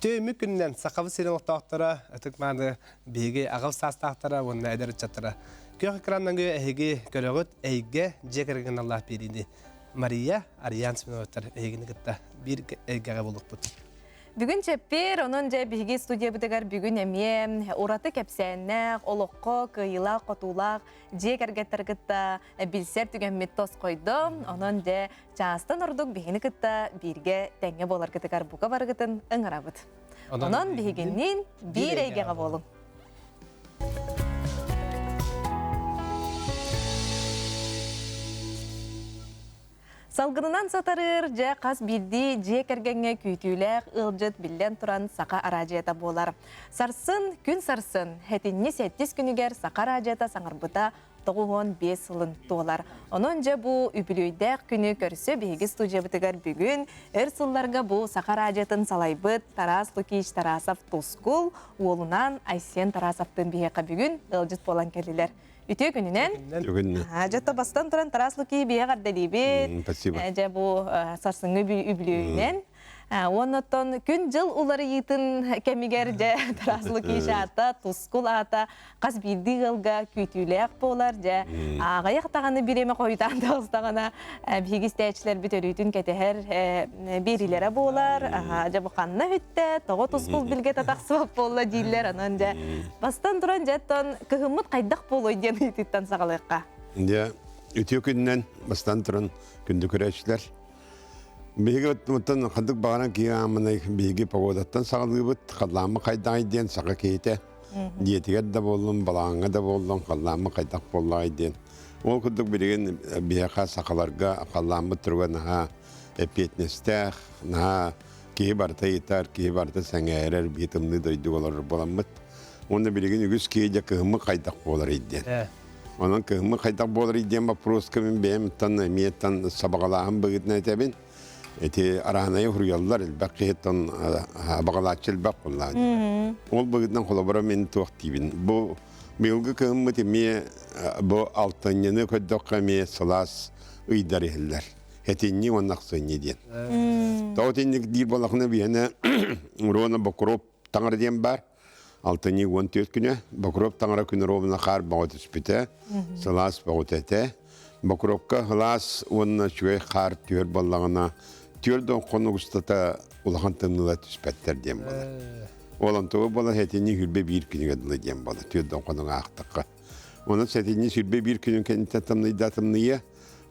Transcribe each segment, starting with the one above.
Үтүө үмүк күнүнэн Сахабыт сирин олохтоохторо, ытык-мааны биһиги аҕыс саастаахтара уонна эдэр ыччаттара. Күөх экраннан эһиги көрөҕүт эйгэ дьиэ кэргэн аналлаах биэриини Мария, Ариан Семеновтар эһигини кытта биир эйгэҕэ буолуохпут. Бүгүн чэппиэр, онон дьэ биһиги студиябытыгар бүгүн эмиэ ураты кэпсээннээх, олоххо кыайыылаах-хотуулаах дьиэ кэргэттэр кытта билсэр түгэммит тосхойдо. Онон дьэ чаастан ордук биһигини кытта бииргэ тэҥҥэ буоларгытыгар бука барыгытын ыҥырабыт. Онон биһигинниин биир эйгэҕэ буолуҥ. Салгынынан сатарыыр, дьэ хас биирдии дьиэ кэргэҥҥэ күүтүүлээх ыалдьыт биллэн туран Саха араадьыйата буолар. Сарсын, күн сарсын, сэтинньи сэттис күнүгэр Саха араадьыйата саҥарбыта 95 сылын туолар. Онон дьэ бу үбүлүөйдээх күнү көрсө биһиги студиябытыгар бүгүн өр сылларга бу Саха араадьыйатын салайбыт Тарас Лукич Тарасов Тускул уолунаан Айсен Тарасовтыын биһиэхэ бүгүн ыалдьыт буолан кэллилэр. Үтүө күнүнэн. Үтүө Дьэ бастан туран Тарас Лукич биһиэхэ эрдэлиибит. Спасибо. Дьэ бу сарсыҥҥы үбүлүөйүнэн Уонна оттон күн-дьыл уларыйыытын кэмигэр дьэ Тарас Лукич аата, Тускул аата хас биирдии ыалга күүтүүлээх буолар. Дьэ аҕыйах даҕаны бириэмэ хойутаан таҕыстаҕына биһиги истээччилэрбит өрүүтүн кэтэһэр биэриилэрэ буолар. Дьэ бу ханна бүттэ, тоҕо Тускул билгэтэ тахсыбат буолла дииллэр. Онон дьэ бастан туран дьэ оттон кыһыммыт хайдах буолуой диэн ыйытыыттан саҕалыахха. Дьэ үтүө күнүнэн бастан туран күндү көрөөччүлэр Биһиги оттон ханнык баҕаран киһи ааммынай биһиги погодаттан саҕалыыбыт. Халлааммыт хайдаҕый диэн саха киһитэ дьиэтигэр да буоллун, балаҕаҥҥа да буоллун, халлааммыт хайдах буоллаҕай диэн. Ол курдук билигин биһиэхэ сахаларга халлааммыт туруга наһаа эппиэтинэстээх, наһаа киһи барыта ыйытар, киһи барыта сэҥээрэр, биһи тымныы дойдуга олорор буоламмыт. Уонна билигин үгүс киһи дьэ кыһыммыт хайдах буоларый диэн. Онон кыһыммыт хайдах буоларый диэн боппуруоска мин бэйэм тан эмиэ тан сабаҕалааһын быһыытынан этэбин. Ити араанайы хуруйаллар элбэх киһиттэн абаҕалааччы элбэх буоллаҕа. Ол быһыытынан холобура мин туох диибин. Бу быйылгы кыһыммыт эмиэ бу алтынньыны көрдөххө эмиэ сылаас ыйдар иһиллэр. Этинньи уонна ахсынньы диэн. Тоҕо итинник диир буоллахына биһиэнэ Руона Бокуруоп таҥара диэн баар. Алтынньы 14 күнэ Бокуруоп таҥара күн оруобуна хаар бөҕө түспүтэ, сылаас бөҕөтө этэ. Бокуруопка сылаас уонна үчүгэй хаар түһэр буоллаҕына, түөрт хонук устата улахан тымныылар түспэттэр диэн буолар. Ол онтуга буолар сэтинньи 21 күнүгэ дылы диэн буолар, түөрт хонук аахтахха. Онон сэтинньи 21 күнүн кэнниттэн тымныйда тымныйа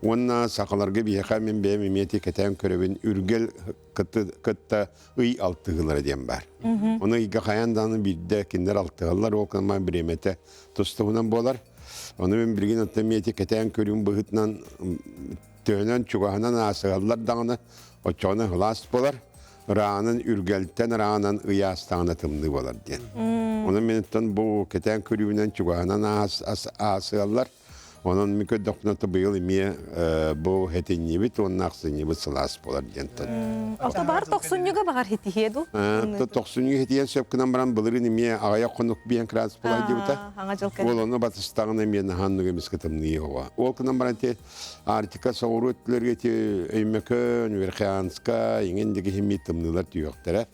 уонна сахаларга биһиэхэ мин бэйэм эмиэ кэтээн көрөбүн үргэл кытта ый алтыһыылара диэн баар. Ону ыйга хайаан даҕаны биирдэ кинилэр алтыһаллар, ол гынан бириэмэтэ тус-туһунан буолар. Ону мин билигин оттон эмиэ ити кэтээн көрүүм быһыытынан төһөнөн чугаһынан аасыһаллар даҕаны, оччоҕуна сылаас буолар, ырааҕынан үргэлтэн ырааҕынан ый аастаҕына тымныы буолар диэн. Ону мин оттон бу кэтээн көрүүбүнэн чугаһынан аасыһаллар. Онон мин көрдөхпүнэ быйыл эмиэ бу хэтинньибит уонна ахсынньыбыт сылаас буолар диэн тон. Ото баҕар тохсунньуга баҕар хитиһиэ дуу? Тохсунньуга хитиһиэн сөп гынан баран былырыын эмиэ аҕыйах хонук биэн кыраас буолар диэбитэ. Ол ону батыстаҕына эмиэ наһаа эмискэ тымныы оҕо. Ол гынан баран ти Арктика соҕуруу өттүлэргэ ти Өймөкөөн, Верхоянска иҥин диги химии тымныылар түһүөхтэрэ.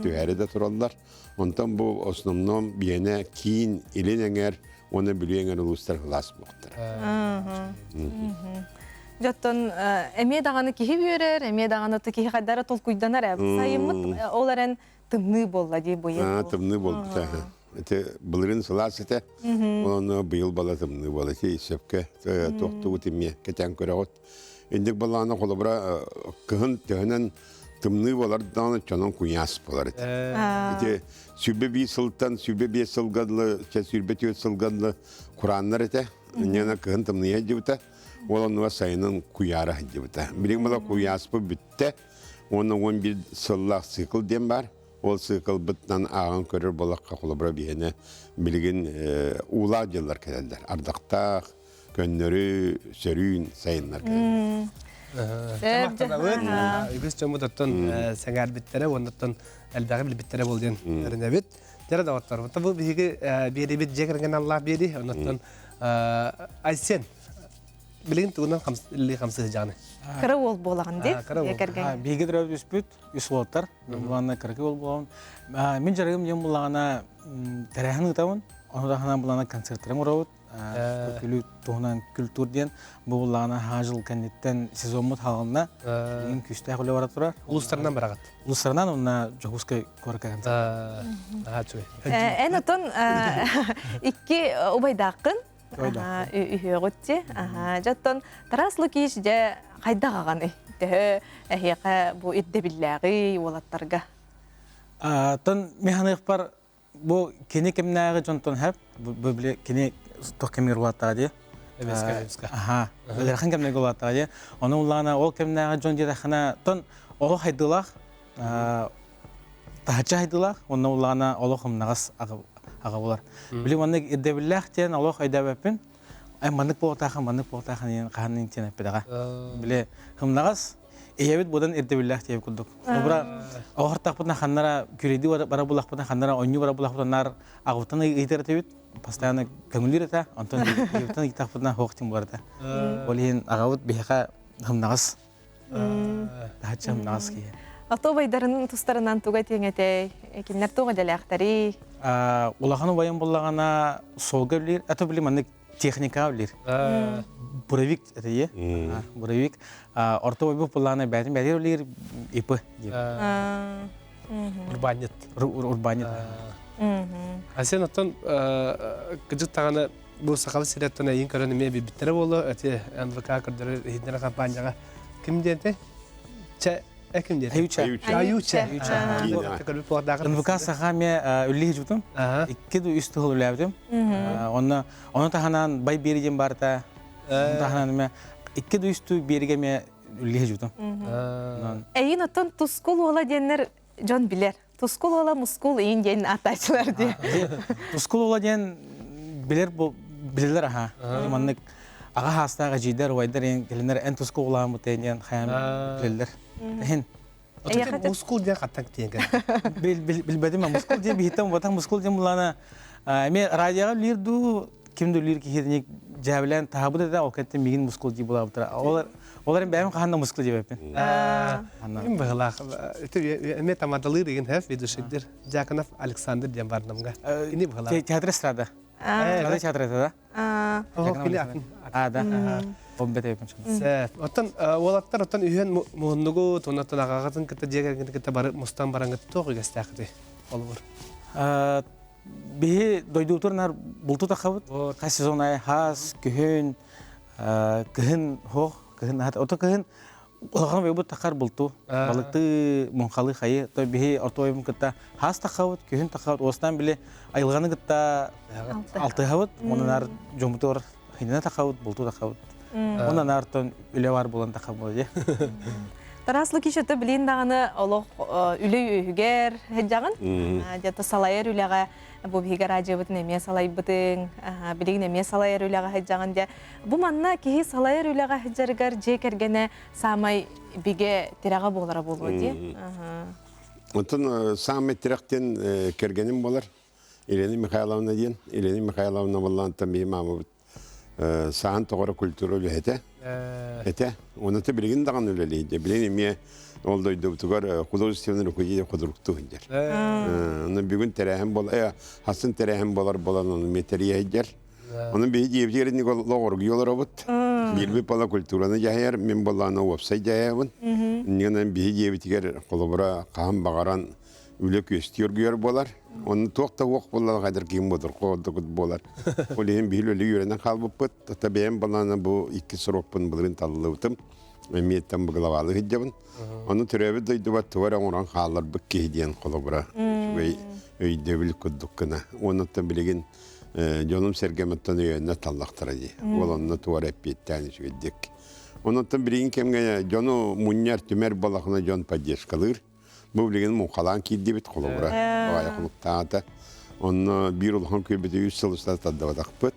Түһээри да тураллар. Онтон бу основном биэнэ киин илин эҥэр уонна Бүлүү эҥэр улуустар сылаас буолуохтара. Дьоттон эмиэ даҕаны киһи үөрэр, эмиэ даҕаны киһи хайдара толкуйданар ээ. Сайыммыт ол эрэн тымныы буолла дии быйыл. Тымныы буолбута. Ити былырыын сылаас этэ. Онон быйыл бала тымныы буола. Ити сөпкө туохтугут эмиэ кэтээн көрөҕүт. Инник балаана холобура кыһын төһөнөн тымныы болар даҕаны чонон куйаас болар этэ. Ити 101 сылтан 105 сылга дылы, 104 сылга дылы курааннар этэ. Инньэ кыһын тымныйа сылдьыбыта. Ол оннугар сайынын куйаара сылдьыбыта. Билигин була куйааспыт бүттэ. Уонна 11 сыллаах цикл диэн баар. Ол циклбытынан ааҕан көрөр буоллахха холобура биһиэнэ билигин уулаах дьыллар кэлэллэр. Ардахтаах, көннөрү сөрүүн сайыннар кэлэллэр. Махтанабыт. Үгүс дьоммут оттон сэҥээрбиттэрэ уонна оттон элбэҕи билбиттэрэ буол диэн эрэнэбит. Дьэ доҕоттор, бу биһиги биэрибит дьиэ кэргэн аллаах биэри, оннуттан Айсен. Билигин тугунан хамсыһыдьаҕыный? Кыра уол буолаҕын дии, Кыра уол. кэргэн. Биһиги төрөөбүт үспүт, үс уолаттар. Булаана кыракый уол буолабын. Мин дьарыгым диэн буллаҕына тэрээһин ыытабын. Ону таһынан булаана концерттарын оҥоробут. Күлүү туһунан культур диэн бу буллаҕына хаһан жыл кэнниттэн сезоммут хаалынна. Билигин күүстээх үлэ бара турар. Улуустарынан бараҕыт? Улуустарынан уонна Дьокуускай куоракка концерт. Наһаа үчүгэй. Эн отон икки убайдааххын. Үһүөҕүт дии. Дьэ, Тарас Лукич дьэ хайдах аҕаный? Төһө эһиэхэ бу ирдэбиллээҕий уолаттарга? Тон механыахпар бу кини кимнээҕи дьонтон хэп бу били кини туох кэмигэр улааттаҕа дии. Эбэска, эбэска. Аха. Ыарахан кэмнэргэ улааттаҕа дии. Ону улаана ол кэмнээҕи дьон диэтэххинэ тон олох хайдыылаах таһыччы хайдыылаах уонна улаана олох ымнаҕас аҕа булар. Били маннык ирдэбиллээх диэн олох өйдөөбөппүн. Ай маннык буолтаахан маннык буолтаахан диэн хаһан диэн эппэтэҕэ. Били ымнаҕас ийэбит будан ирдэбиллээх диэбит курдук. Обра оҕортахпытына ханнара күрейдии бара булахпытына ханнара онньуу бара булахпытына наар аҕабыттан ыйытар этибит. Постоянно көҥүллүүр этэ. Онтон ийэбиттэн ыйытахпытына хоох тим буолар этэ. Ол иһин аҕабыт биһиэхэ ымнаҕас Таһыччы ымнаҕас киһи. Ото убайдарын тустарынан туга этиэҥ этэй? Кинилэр туох идэлээхтэрий? Улахан убайым буллаҕына суолга үлэлиир, а то били маннык техникаҕа үлэлиир. Буровик этэ Буровик. Орто убайбыт буллаҕына бэйэтин бэйэтигэр үлэлиир ИП диир. Урбаанньыт. Урбаанньыт. Асен оттон кыдьык даҕаны бу сахалы сирэттэн эйин көрөн эмиэ билбиттэрэ буолуо эти НВК көрдөрөр иһитиннэрэр компанияҕа ким диэнтэй чэ ким диэн Аютча. Аютча. НВК саха эмиэ үллиһи жутум. Икки да үс тыл үлээбитим. Онно ону таһынан бай биэри диэн барыта. Ону таһынан эмиэ икки да үс тыл биэригэ эмиэ үллиһи жутум. Эйин оттон тускул уола диэннэр дьон билэр. Тускул уола мускул иин диэн ааттааччылар дии. Тускул уола диэн билэр билэлэр аха. Маннык аҕа хаастаах эдьиийдэр, убайдар эн кэлиннэр эн тускул улааммыт диэн хайаан билэллэр. Иһин. Мускул диэн хаттан тиэн Билбэтим мускул диэн биһиттэн убатах мускул диэн булаана эми радиоға үллиир дуу ким да үллиир киһи дьээбилээн таһабыт этэ ол кэнтэн миигин мускул дии булаабыттара. Олар Олар бэйэм хаһан да мускул диэбэппин. Ким быһылаах эмиэ тамадалыыр игин хэф ведущийдир Дьяконов Александр диэн барнамга. Кини быһылаах. Театр эстрада. Эстрада театр это да? Кини атын. А, да. Ол бэтэйпин. Сэп. Оттон уолаттар оттон үһүөн муһуннугу тунаттан аҕаҕытын кытта дьиэ кэргэнин кытта бары мустан бараҥыт туох үгэстээххитий? Холобур. Биһи дойдубутугар нар булту тахабыт. Хас сезон айы хаас, күһүн, кыһын хоох кыһын ото кыһын улахан бойбут тахар булту балыкты муҥхалы хайы то биһи ортойбун кытта хаас тахабыт күһүн тахабыт уостан били айылҕаны кытта алтыһабыт онон дьоммутугар хинина тахабыт булту тахабыт онон артон үлэ бар буолан тахабыт дии Тарас Лукич это билин даҕаны олох үлэ үөһүгэр сылдьаҕын. Дьэ салайар үлэҕэ бу биһиги радиобытын эмиэ салайбытыҥ, билигин эмиэ салайар үлэҕэ сылдьаҕын дьэ. Бу манна киһи салайар үлэҕэ сылдьарыгар дьиэ кэргэнэ саамай бигэ тирэҕэ буолара буолуо дии. Онтон саамай тирэх диэн кэргэним буолар. Елена Михайловна диэн. Елена Михайловна буоллаантан биһи маамабыт саан тоҕоро культура үлэһитэ этэ. Онно билигин даҕаны үлэлиир. Билигин эмиэ ол дойдубутугар художественный руководитель худруктуу сылдьар. Онон бүгүн тэрээһин бол хасын тэрээһин болар болан ону эмиэ тэрийэ Онон биһи дьиэбитигэр инник олоҕоргуйа олоробут. Биирбит бала культураны дьаһайар, мин боллаана уопсай дьаһайабын. Иннигинэн биһи дьиэбитигэр холобура хаһан баҕаран үлэ күөстүү оргуйар буолар. Онно туох да уох буоллар хайдар киһим бодорхо ордукут буолар. Ол иһин биһи үлэлии үөрэнэн хаалбыппыт. Тата бэйэм балаана бу икки срокпун былырыын таллыбытым. Эмиэттэн быгылабаалы сылдьабын. Ону төрөөбүт дойдубар тугу эрэ оҥорон хаалларбыт киһи диэн холобура үчүгэй өйдөбүл курдук гына. Уонуттан билигин дьонум-сэргэм оттон өйөннө таллахтара дии. Ол онно тугу эрэ эппиэттээн үчүгэйдик. Онуттан билигин кэмҥэ дьону мунньар, түмэр буоллахына дьон поддержкалыыр. Бу билигин муҥхалаан киирдибит холобура баҕайы хонуктаата. Онно биир улахан күөлбүтү үс сыл устата тардыбатахпыт.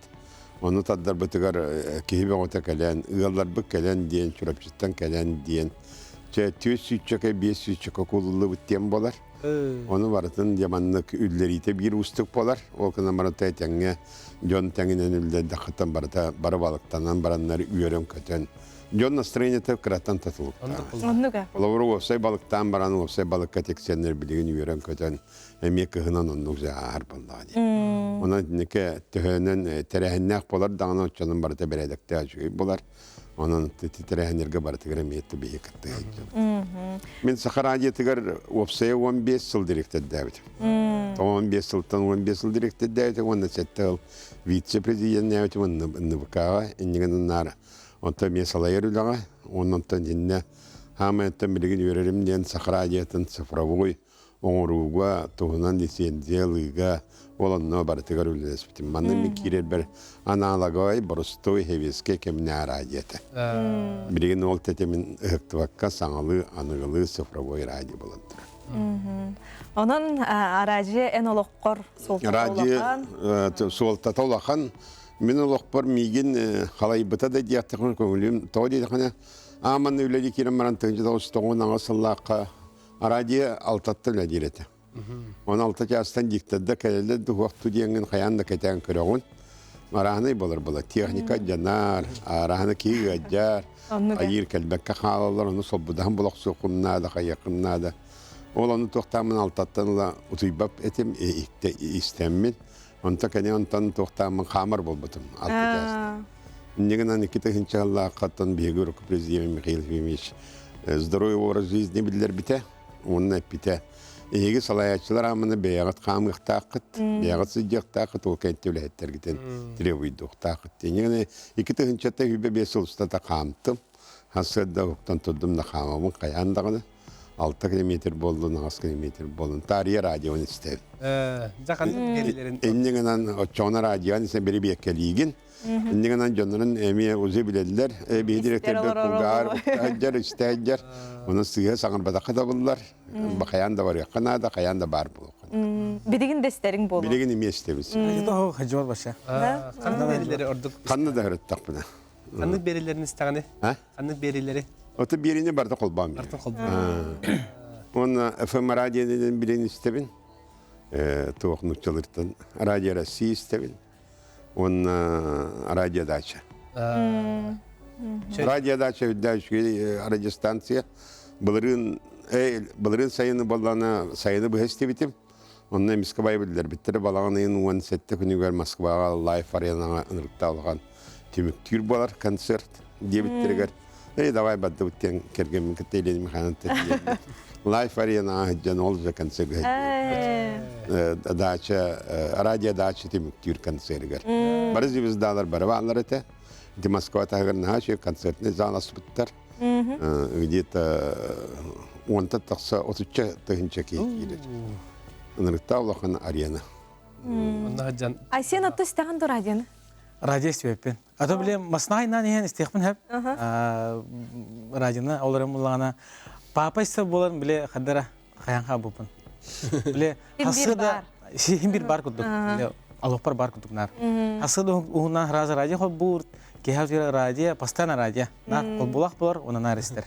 Ону тардарбытыгар киһи бөҕөтө кэлэн, ыалларбыт кэлэн диэн, Чурапчыттан кэлэн диэн. Чэ, түөрт сүүччэкэ, биэс сүүччэкэ куулуллубут диэн буолар. Ону барытын дьэ маннык үллэриитэ биир уустук буолар. Ол гынан барыта тэҥҥэ дьон тэҥинэн үллэрдэххиттэн барыта бары балыктанан бараннар үөрэн-көтөн дьон настроениета кыраттан татылыктаах. Оннуга. Холобур, уопсай балыктаан баран уопсай балыкка тиксэннэр билигин үөрэн-көтөн эмиэ кыһынан оннук дьэ ааһар буоллаҕа дии. Онон итинникэ төһөнөн тэрээһиннээх буолар даҕаны оччонон барыта бэрээдэктээх үчүгэй буолар. Онон ити тэрээһиннэргэ барытыгар эмиэ биһи кытта сылдьабыт. Мин Саха радиотыгар уопсайа 15 сыл дириэктэрдээбитим. 15 сылтан 15 сыл дириэктэрдээбитим уонна сэттэ сыл вице-президеннээбитим НВК-ҕа иннигин наара. Онтон эмиэ салайар үлэҕэ, уонна онтон иннэ хаамай оттон билигин үөрэрим диэн Саха радиотын цифровой оҥорууга, туһунан лицензия ылыыга ол онно барытыгар үлэлэспитим. Манна мин киирэрбэр аналоговай, боростуой, сэбиэскэй кэмнээх радио этэ. Билигин ол тэтимин ыһыктыбакка саҥалыы, аныгылыы цифровой радио буолан турар. Онон араадьыйа эн олоххор суолтата улахан. Радио суолтата улахан. Мин олохпор миигин халайбыта да диэхтэхпинэ көҥүлүм. Тоҕо диэтэххинэ, ааманна үлэлии киирэн баран 1998 сыллаахха Радио алтаттан үлэлиир этэ. Оны алта чаастан диктарда кэлэллэр дуһуохту диэҥҥин хайаан да кэтээн көрөҕүн. Арааһынай болар була. Техника дьанаар, арааһына киһи ыадьар, айыыр кэлбэккэ хаалаллар, ону солбудаһан булохсуоххун наада, хайыаххын наада. Ол ону туохтааммын алтаттан ыла утуйбап этим, истэммин. Онто кэни онтон туохтааммын хаамар буолбутум алта чаастан. Инньэ гынан икки тыһыынча сыллааххаттан биһиги урукку президент Михаил Ефимович здоровый образ жизни биллэрбитэ уонна эппитэ. Эһиги салайааччылар ааманы бэйэҕит хаамыахтааххыт, бэйэҕит сылдьыахтааххыт, ол кэнтэ үлэһиттэргитин требуйдуохтааххыт. Инньэ гынан икки тыһыынчаттан сүүрбэ биэс сыл устата хаамтым. Сарсыарда уһуктан турдум да хаамабын хайаан даҕаны. Алта километр буоллун, аҕыс километр буоллун. Таарыйа радионы истэбин. Дьэ ханнык биэриилэрин Инньэ гынан оччоҕуна радионы сен бирибиэккэлиигин. Инньэ гынан дьоннорун эмиэ узи билэллэр. Биһи директорбыт кулгаар уктаһыдьар, истээдьэр. Ону сыыһа саҥарбатахха табыллар. Хайаан да барыахха наада, хайаан да баар буолуохха. Билигин да истэриҥ буолуо. Билигин эмиэ истэбит. Хадьуор баша. Ханнык биэриилэри ордук Ханна да ырыттахпына. Ханнык биэриилэрин истэҕини? Ханнык биэриилэри? Ото биэриини барыта холбоон биэрэр. Барытын холбоон. Уонна FM радионан билин истэбин. Туох нууччалыыртан Радио России истэбин. Уонна Радио Дача. Радио Дача үрдээх үчүгэй радиостанция. Былырыын былырыын сайыны буоллаҕына сайыны быһа истибитим. Онно эмискэ бай биллэрбиттэрэ балаҕан ыйын 17 күнүгэр Москваҕа лайф аренаҕа ынырыктаах улахан түмүктүүр буолар концерт диэбиттэригэр эй давай бардыбыт диэн кэргэммин кытта Елена Михайловна тиийэммит лайф аренаҕа сылдьан ол же концерт дача радио дача түмүктүүр концеригэр бары звездалар бары бааллар этэ ити Москва таһыгар наһаа үчүгэй концертный зал аспыттар где-то уонтан тахса отучча тыһыынча киһи киирэр. Ынырыктаах улахан арена. Онно сылдьан Айсен отто истэҕин дуо радионы? Радио истибэппин. А то биле маснайынан иһэн истиэхпин хэп. Радионы олорон буллаҕына папа истэ буолан биле хаддара хайан хаабыппын. Биле хасы да син бир бар курдук. Биле алоппар бар курдук нар. Хасы да уһунан раза радио холбуур, киһи радио, постоянно радио. Нар холбулах болар, онон нар истер.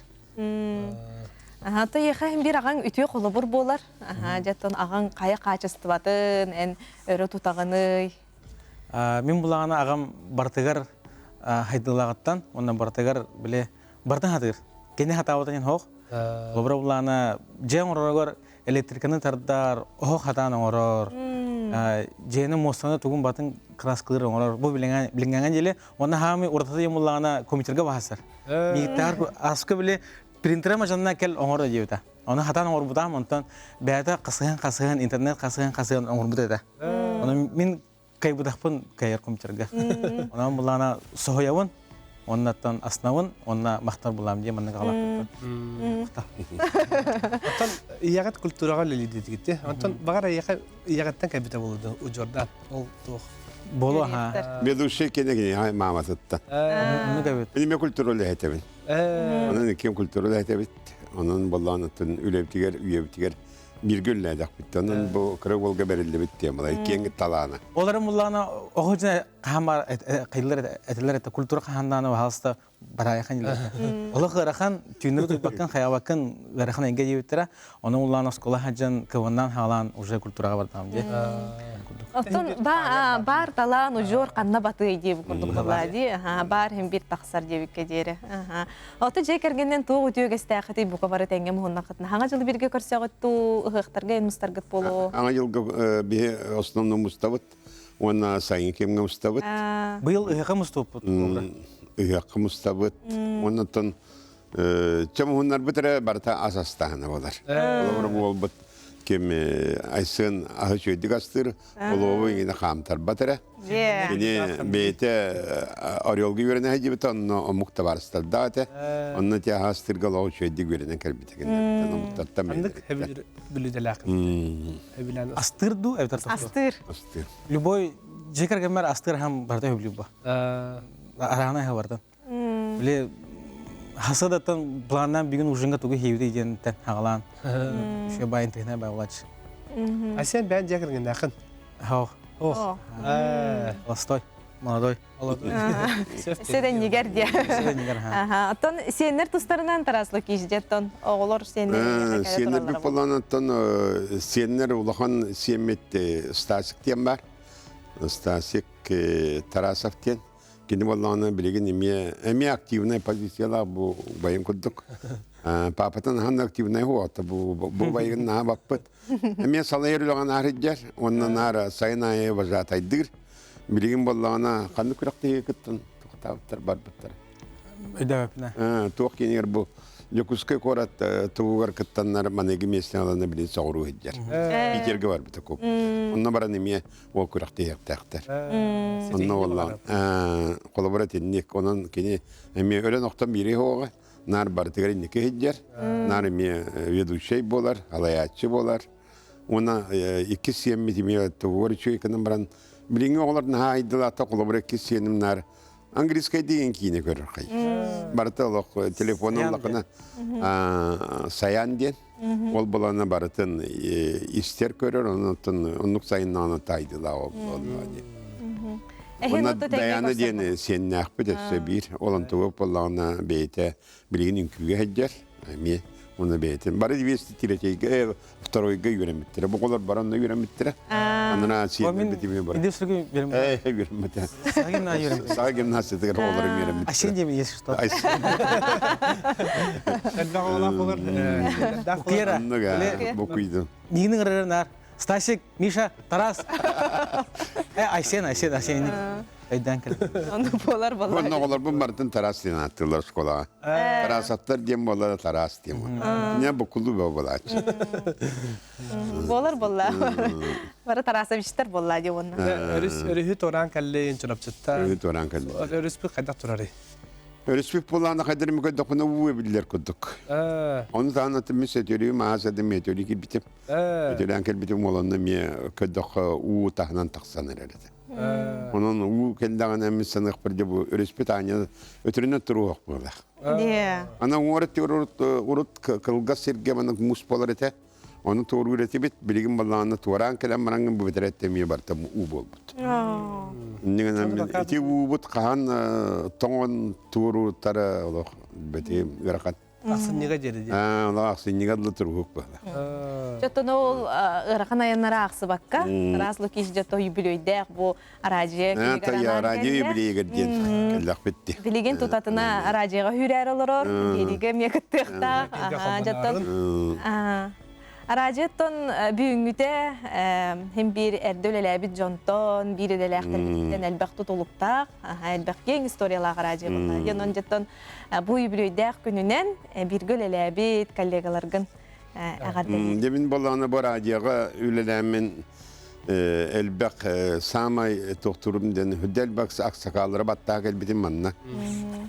Аха, то еха бир аҕаҥ үтүө холобур буолар. Аха, дьэттон аҕаҥ хайа хаачыстыбатын эн өрө тутаҕыный? Мин булаҕына аҕам бартыгар хайдылаҕыттан, онно бартыгар биле бартын хатыыр. Кини хатаабытын хоох. Холобура булаана дьиэ оҥороргор электриканы тардар, оһох хатаан оҥорор. Дьиэни муостаны тугун батын краскалыыр оҥорор. Бу билиҥҥэҥэ диэли уонна хаамый уратата диэн буллаҕына компьютерга баһасар. Мииттаар аска били принтера мажанна кэл оҥор диэбитэ. Оны хатаан оҥорбутаам, онтон бэйэтэ хасыһан-хасыһан, интернет хасыһан-хасыһан оҥорбут этэ. Оны мин кайбытахпын кайар компьютерга. Онон булаана соһуйабын, оннаттан аснабын, онна махтар булаам диye маннык аҕалаахпыттан. Оттон ийэҕит культураҕа үлэлиирдитигит Онтон баҕар эйиэхэ ийэҕиттэн кэлбитэ буолуо удьуордаан ол туох Болу аха. Ведущий кene кини мааматыттан. Оннук эбит. Мин культура үлэһэтэбин. Онон ким культура үлэһэтэбит. Онон боллоон оттон үлэбитигэр, үйэбитигэр бииргэ үлэлээтэхпит. Онон бу кыра уолга бэриллибит темалар киэҥ талаана. Оларын буллаҕына оҕо дьэ хаһан этилэр этэ культура хаһаннааны баһаалыста. Бараайахан дилер. Олох ыарахан, түүннэри тутпаккын, хайабаккын ыарахан эйгэ диэбиттэрэ. Ону улаан оскуола сылдьан кываннаан хаалаан уже культураҕа бардам дии. Оттон баар талаан удьуор ханна батыай диэбит курдук буолла дии. Баар иһин биир тахсар диэбиккэ диэри. Ото дьиэ кэргэнинэн туох үтүө үгэстээххитий бука бары тэҥҥэ муһуннаххытына хаҥа дьылы бииргэ көрсөҕүт дуу, ыһыахтарга эн мустаргыт буолуо? Аҥа дьылга биһи основном мустабыт уонна сайын кэмҥэ мустабыт. Быйыл ыһыахха мустубуппут. Ыһыахха мустабыт. Оннуттан чөмуһуннарбыт эрэ барыта ас астааһына буолар. Олору буолбут ким Айсен аһы үчүгэйдик астыыр, олуобу иҥинэ хаамтарбат эрэ. Кини бэйэтэ Орелга үөрэнэ сылдьыбыта, онно омук табаарыстардаах этэ. Онно ти аһы астыырга олох үчүгэйдик үөрэнэн кэлбитэ кинилэртэн омуктартан Ханнык бүлүүдэлээх Хэбилээн Астыыр дуу эбэтэр Астыыр. Астыыр. Любой дьиэ кэргэммэр астыыр аһым барыта сөбүлүүр бу. Араана аһы бартан. Били хасыадаттан планнаан бүгүн ужинга тугу хийбитий диэнтэн хагалаан үчүгэй баайын тыһына баалач. Айсен бэйэн дьиэ кэргэннээххин? Ох. Ох. Холостой. Молодой. Сэдэннигэр диэ. Сэдэннигэр Аха. Оттон сиэннэр тустарынан Тарас Лукич дьэттон оҕолор сиэннэр Сиэннэр бүк боллаанаттан сиэннэр улахан сиэммит Стасик диэн бар. Стасик Тарасов диэн. Кини буоллаҕына билигин эмиэ эмиэ активнай позициялаах бу убайын курдук. Папатын ахан активнай хуота бу бу убайын наһаа баппыт. Эмиэ салайар үлэҕэ наар илдьэр уонна наар сайын аайы вожатайдыыр. Билигин буоллаҕына ханнык күрэхтэһиигэ кыттан тохтообуттар барбыттар. Өйдөөбөппүнэ. Туох кинигэр бу Дьокуускай куорат тугугар кыттаннар маныгы миэстэни ылана билин соҕуруу сылдьар. Питергэ барбыта куп. Онно баран эмиэ ол күрэхтэһиэхтээхтэр. Онно буоллаҕын холобура итинник онон кини эмиэ өлөн охтон биири оҕо наар барытыгар инники сылдьар, наар эмиэ ведущай буолар, алайааччы буолар. Уонна иккис сиэммит эмиэ тугугар үчүгэй гынан баран билиҥҥи оҕолор наһаа айдылаата холобура иккис сиэним наар английскай деген киинэ көрөр хай. Барыта олох телефон ыллахына Саян диэн Ол балана барытын истэр көрөр, онон оннук сайыннаҕына таайдылаа ол диэн. Онно Даяна диэн сиэннээхпит өссө биир. Ол онтуга буоллаҕына бэйэтэ билигин үҥкүүгэ сылдьар эмиэ уонна бэйэтин бары двести третьейгэ второйга үөрэммиттэрэ. Бу оҕолор бары онно үөрэммиттэрэ. Анараа сиэннэрбит эмиэ бары. Үөрэммитэ. Саха гимназиятыгар оҕолор үөрэммиттэрэ. Айсен диэн есть что? Элбэх оҕолоох болар. Кера. Букуйдун. Нигини ырырар нар. Стасик, Миша, Тарас. Э, Айсен, Айсен, Айсен. Өйдөөн кэл. Онно буолар болар. Онно оҕолорбун барытын Тарас диэн ааттыыллар школаҕа. Тарасаттар диэн буолар, Тарас диэн буолар. Не букулу буолааччы. Буолар буолла. Бары Тарасовичтар буолла дии уонна. Өрүс өрүһү туораан кэллин Чурапчыттан. Өрүһү туораан кэллин. Өрүспүт хайдах турарый? Өрүспүт буолаана хайдар ми көрдөхпүнэ уу эбиллэр курдук. Ону таһынан мин сөтүөлүүм аас эдим метөлүү киирбитим. Өтөлөөн кэлбитим уоланна эмиэ көрдөххө уу таһынан тахсан эрэр этэ. Онон уу кэллэҕинэ мин саныахпар дьэ бу өрүспүт аанньа өтөрүнэн туруох буолар. Ана уҥуор урут урут кылгас сиргэ маннык муус буолар этэ. Ону туоруур этибит, билигин баллаҕана туораан кэлэн бараҥҥын бу бэтэрээттэ эмиэ барыта уу буолбут. Иннигинэн ити уубут хаһан тоҥон туоруутара олох бэти ыарахан. Ахсынньыга диэри дии. Аа, олох ахсынньыга дылы туруһук буолла. Дьоттон ол ыарахан айаннара аахсыбакка, Тарас Лукич дьото юбилейдээх бу араадьыйа күнүгэр Араадьыйа юбилейыгар диэн кэллэхпит дии. Билигин тутатына араадьыйаҕа үүрээр олорор, биэриигэ эмиэ кыттыахтаах. Дьоттон Араадьыйаттан бүгүҥҥүтэ хим биир эрдэ үлэлээбит дьонтон, биир идэлээхтэрбититтэн элбэх тутулуктаах, элбэх киэҥ историялаах араадьыйа буолла. Диэн он дьоттон бу юбилейдээх күнүнэн бииргэ үлэлээбит коллегаларгын эҕэрдэлиибин. Дьэ мин буоллаҕына бу араадьыйаҕа үлэлээммин элбэх саамай тохтуурум диэн үрдэ элбэх аксакааллары баттаа кэлбитим манна.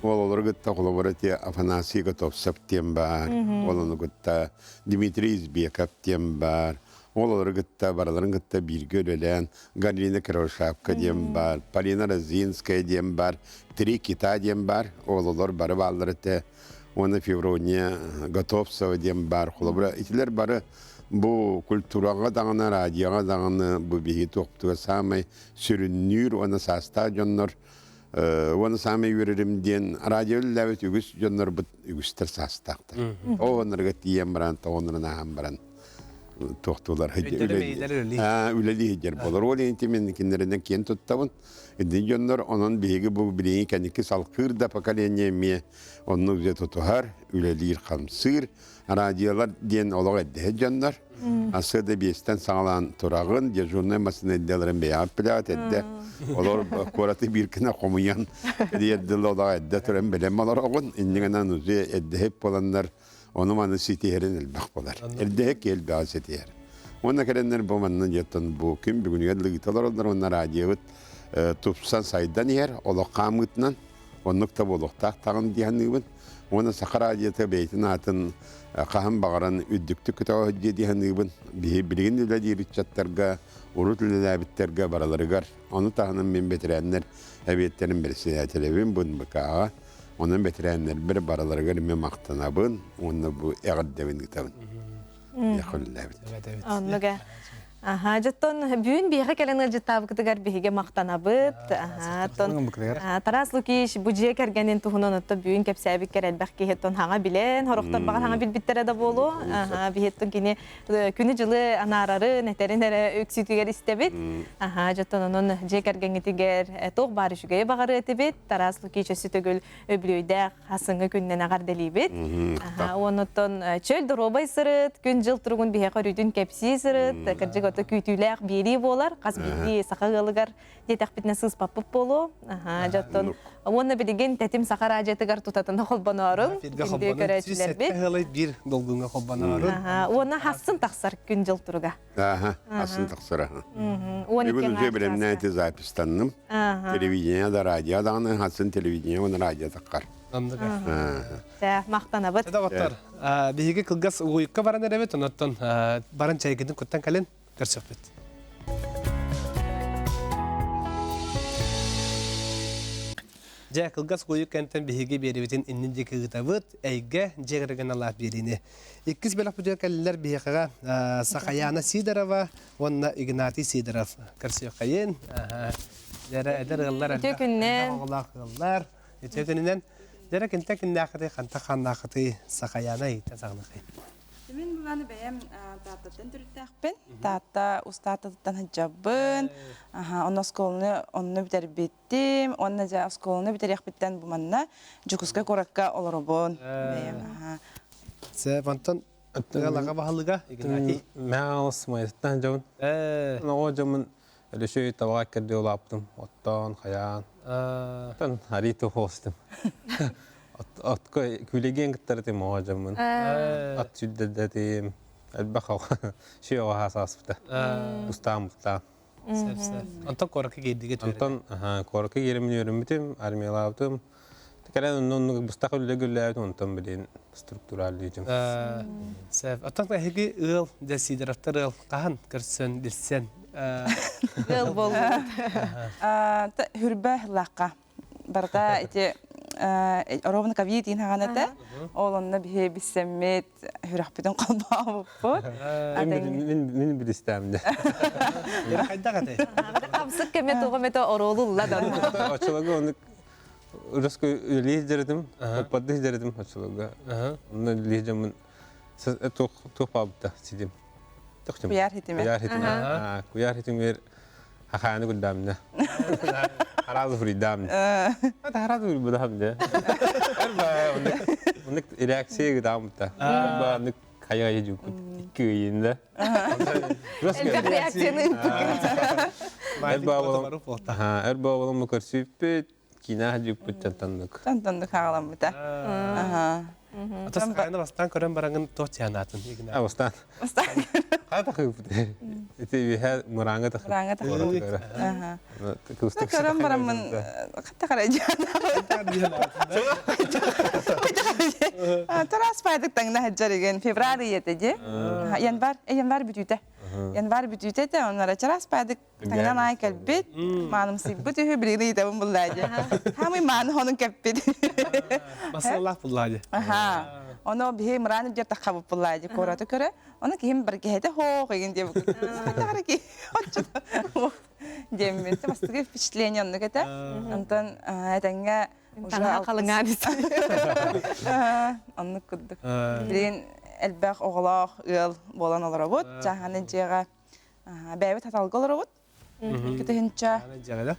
Ол олору кытта холобура ти Афанасий Готовцев диэн баар, ол ону кытта Дмитрий Избеков диэн баар, ол олору кытта барыларын кытта бииргэ үлэлээн Галина Кривошапка диэн баар, Полина Розинская диэн баар, Три кита диэн баар, ол олор бары бааллар этэ. Уонна Феврония Готовцева диэн баар. Холобура итилэр бары бу культураҕа даҕаны, радиоҕа даҕаны бу биһиги туохпутугар саамай сүрүннүүр уонна саастаах дьоннор. Уонна саамай үөрэрим диэн радио үлэлээбит үгүс дьоннорбут үгүстэр саастаахтар. Оҕоннорго тиийэн баран, тоҕоннорун ааһан баран туохтуулар үлэлии сылдьар буолар. Ол иһин мин кинилэринэн киэн туттабын. Ити дьоннор онон биһиги бу билиҥҥи кэнники салкыыр да поколение эмиэ оннук дьэ тутуһар, үлэлиир-хамсыыр. Радиолар диэн олох эрдэһит дьоннор. Асыада биэстэн саҕалаан тураҕын, дежурнай массыына эрдэлэрин бэйэҕит билэҕит эрдэ. Олор куораты биир гына хомуйан, эрдэлэ олох эрдэ туран бэлэм олороҕун. Иннигинэн уже эрдэһит буоланнар ону-маны ситиһэрин элбэх буолар. Эрдэһик элбэҕи ситиһэр. Уонна кэлэннэр бу манна дьиэттэн бу күн бүгүнүгэр лыгыта олороллор уонна радиобыт тупсан сайдан иһэр, олох хаамыытынан оннук да буолуохтаах таҕын дии саныыбын. Уонна Саха радиота бэйэтин аатын хаһан баҕаран үрдүктүк көтөҕө сылдьыа дии саныыбын. Биһи билигин үлэлиир ыччаттарга, урут үлэлээбиттэргэ барыларыгар. Ону таһынан мин бэтэрээннэр эбиэттэрин бэрэссэдээтэлэбин бу НБК-ҕа. Онон бэтэрээннэрбэр барыларыгар эмиэ махтанабын уонна бу эҕэрдэбин ыытабын. Миэхэ үлэлээбит. Оннуга. Аха, дьоттон бүгүн биһиэхэ кэлэн ыалдьыттаабыкытыгар биһиги махтанабыт. Аха, оттон Тарас Лукич бу дьиэ кэргэнин туһунан оттон бүгүн кэпсээбиккэр элбэх киһи оттон хаҥа билэн, сорохтор баҕар хаҥа билбиттэрэ да буолуо. Аха, биһиттэн кини күнү-дьылы анаарарын, этэрин эрэ үксүтүгэр истэбит. Аха, дьоттон онон дьиэ кэргэҥҥитигэр туох баар үчүгэйи баҕарыа этибит. Тарас Лукич өссө төгүл үбүлүөйдээх хасыҥҥы күннэн эҕэрдэлиибит. Онуттан чөл доруобай сырыт, күн-дьыл туругун биһиэхэ өрүүтүн кэпсии сырыт, кырдьык ото күүтүүлээх биэрии буолар, хас биирдии саха ыалыгар диэтэхпитинэ сыыспаппыт буолуо. Дьоттон уонна билигин тэтим саха радиотыгар тутатына холбоноорун, күндү көрөөччүлэрбит. Ыалай биир долгуҥҥа холбоноорун. Уонна хассын тахсар күн-дьыл туруга. Ааха, асын тахсара. Бүгүн уже бэлэмнээн эти запистанным. Телевидение да радио даҕаны хасын телевидение уонна радио таххар. Тэ, махтанабыт. Доҕоттор, биһиги кылгас угуйукка баран эрэбит, онон баран чайгытын куттан кэлин көрсөхпүт. Дьэ, кылгас угуйук кэнтэн биһиги биэрибитин иннин диэки ыытабыт, эйгэ дьиэ кэргэн алаах биэриини. Иккис бөлөхпүтүгэр кэллилэр биһиэхэҕэ Сахаяна Сидорова уонна Игнатий Сидоров. Көрсүөххэйин. Дьэрэ эдэр ыаллар Үтүө күннэн. оҕолоох ыаллар. Үтүө күнүнэн. Дьэрэ кинтэ киннээххитий, ханта хааннааххытый Сахаяна ийтэн саҕынахый. Мин буланы бэйэм Тааттаттан төрүттээхпин. Таатта устаататыттан сылдьабын. Онно оскуоланы онно бүтэрбиттим. Уонна дьэ оскуоланы бүтэриэхпиттэн бу манна Дьокуускай куоракка олоробун. Бэйэм. Сэ, онтон ыалаҕа баһылыга Игнатий. Мэҕалыс майыттан дьон. Оҕо дьоммун Өлөсөй табаҕа кэрди улааппытым. Оттоон, хайаан. Оттон арий туохостум. Отко күлэгиэн кыттар этим оҕо дьоммун. Ат сүрдэрдэтим. Элбэх ши оҕо сааспыта. Устаан бустаан. Онтон куоракка киирдигэ Онтон куоракка кииримин үөрэммитим, армиялаабытым. Кэлэн онно быстах үлэ гүллээбитим, онтон билин структуралыытым. Сэп. Оттон эһиги ыал, дьэ Сидоровтар ыал хаһан көрсөн, билсэн? Ыал буоллубут. Хүрбэ лаахха. Барыта ити ровно ковид иин хаҕан этэ. Ол онно биһи биссэммит, сүрэхпитин холбообуппут. Мин билистээм дэ. Хайдах этэй? Хамсык кэме туҕа мете ороолулла да. Очолого оны Руско үлэлии сылдьар оппарды сылдьар этим очолого. Онно үлэлии сылдьаммын туох туох баабыта сидим. Куйаар хитимэ. Куйаар хитимэ. Куйаар хитимигэр хахааны гүлдаамна. Харазы фуридам. Это харазы фуридам да. Оннык реакция гыдаамта. Оннык хайа жукут икки ыйында. Элбэх реакцияны Эр баалам көрсүппүт, киинэ дьүппүт тантаннык. Тантаннык хаҕаламмыта. Атас хайаны бастаан көрөн бараҥын туох чанаатын А бастаан. Бастаан. Хаа тахыппыт. Ити үһэ мырааҥа тахып. Мырааҥа тахып. Көрөн бараммын хатта карайдьаан. Тараас пайдык таҥна сылдьар игин февраль ыйата дии. Январь, январь бүтүүтэ. Январь бүтүүтэ этэ, оннара чараас пайдык таҥнан аай кэлбит, маанымсыйбыт үһү билигин ыйытабын буллаа дии. Хаамый мааны хонун кэппит. Масалаах буллаа дии. Аха. Ону биһи мыраан үрдүгэр таххабыт буллаа дии куораты көрө. Ону киһим баргиһэтэ хоох игин диэбит. Хатаҕара ки. Диэммин. Бастакы впечатление оннук этэ. Онтон этэҥҥэ уже Таҥаһа халыҥаан Оннук курдук. Билигин элбэх оҕолоох ыал буолан олоробут. Чааһаны дьиэҕэ бэйэбит хаталга олоробут. Кытыһынча. Дьиэҕэ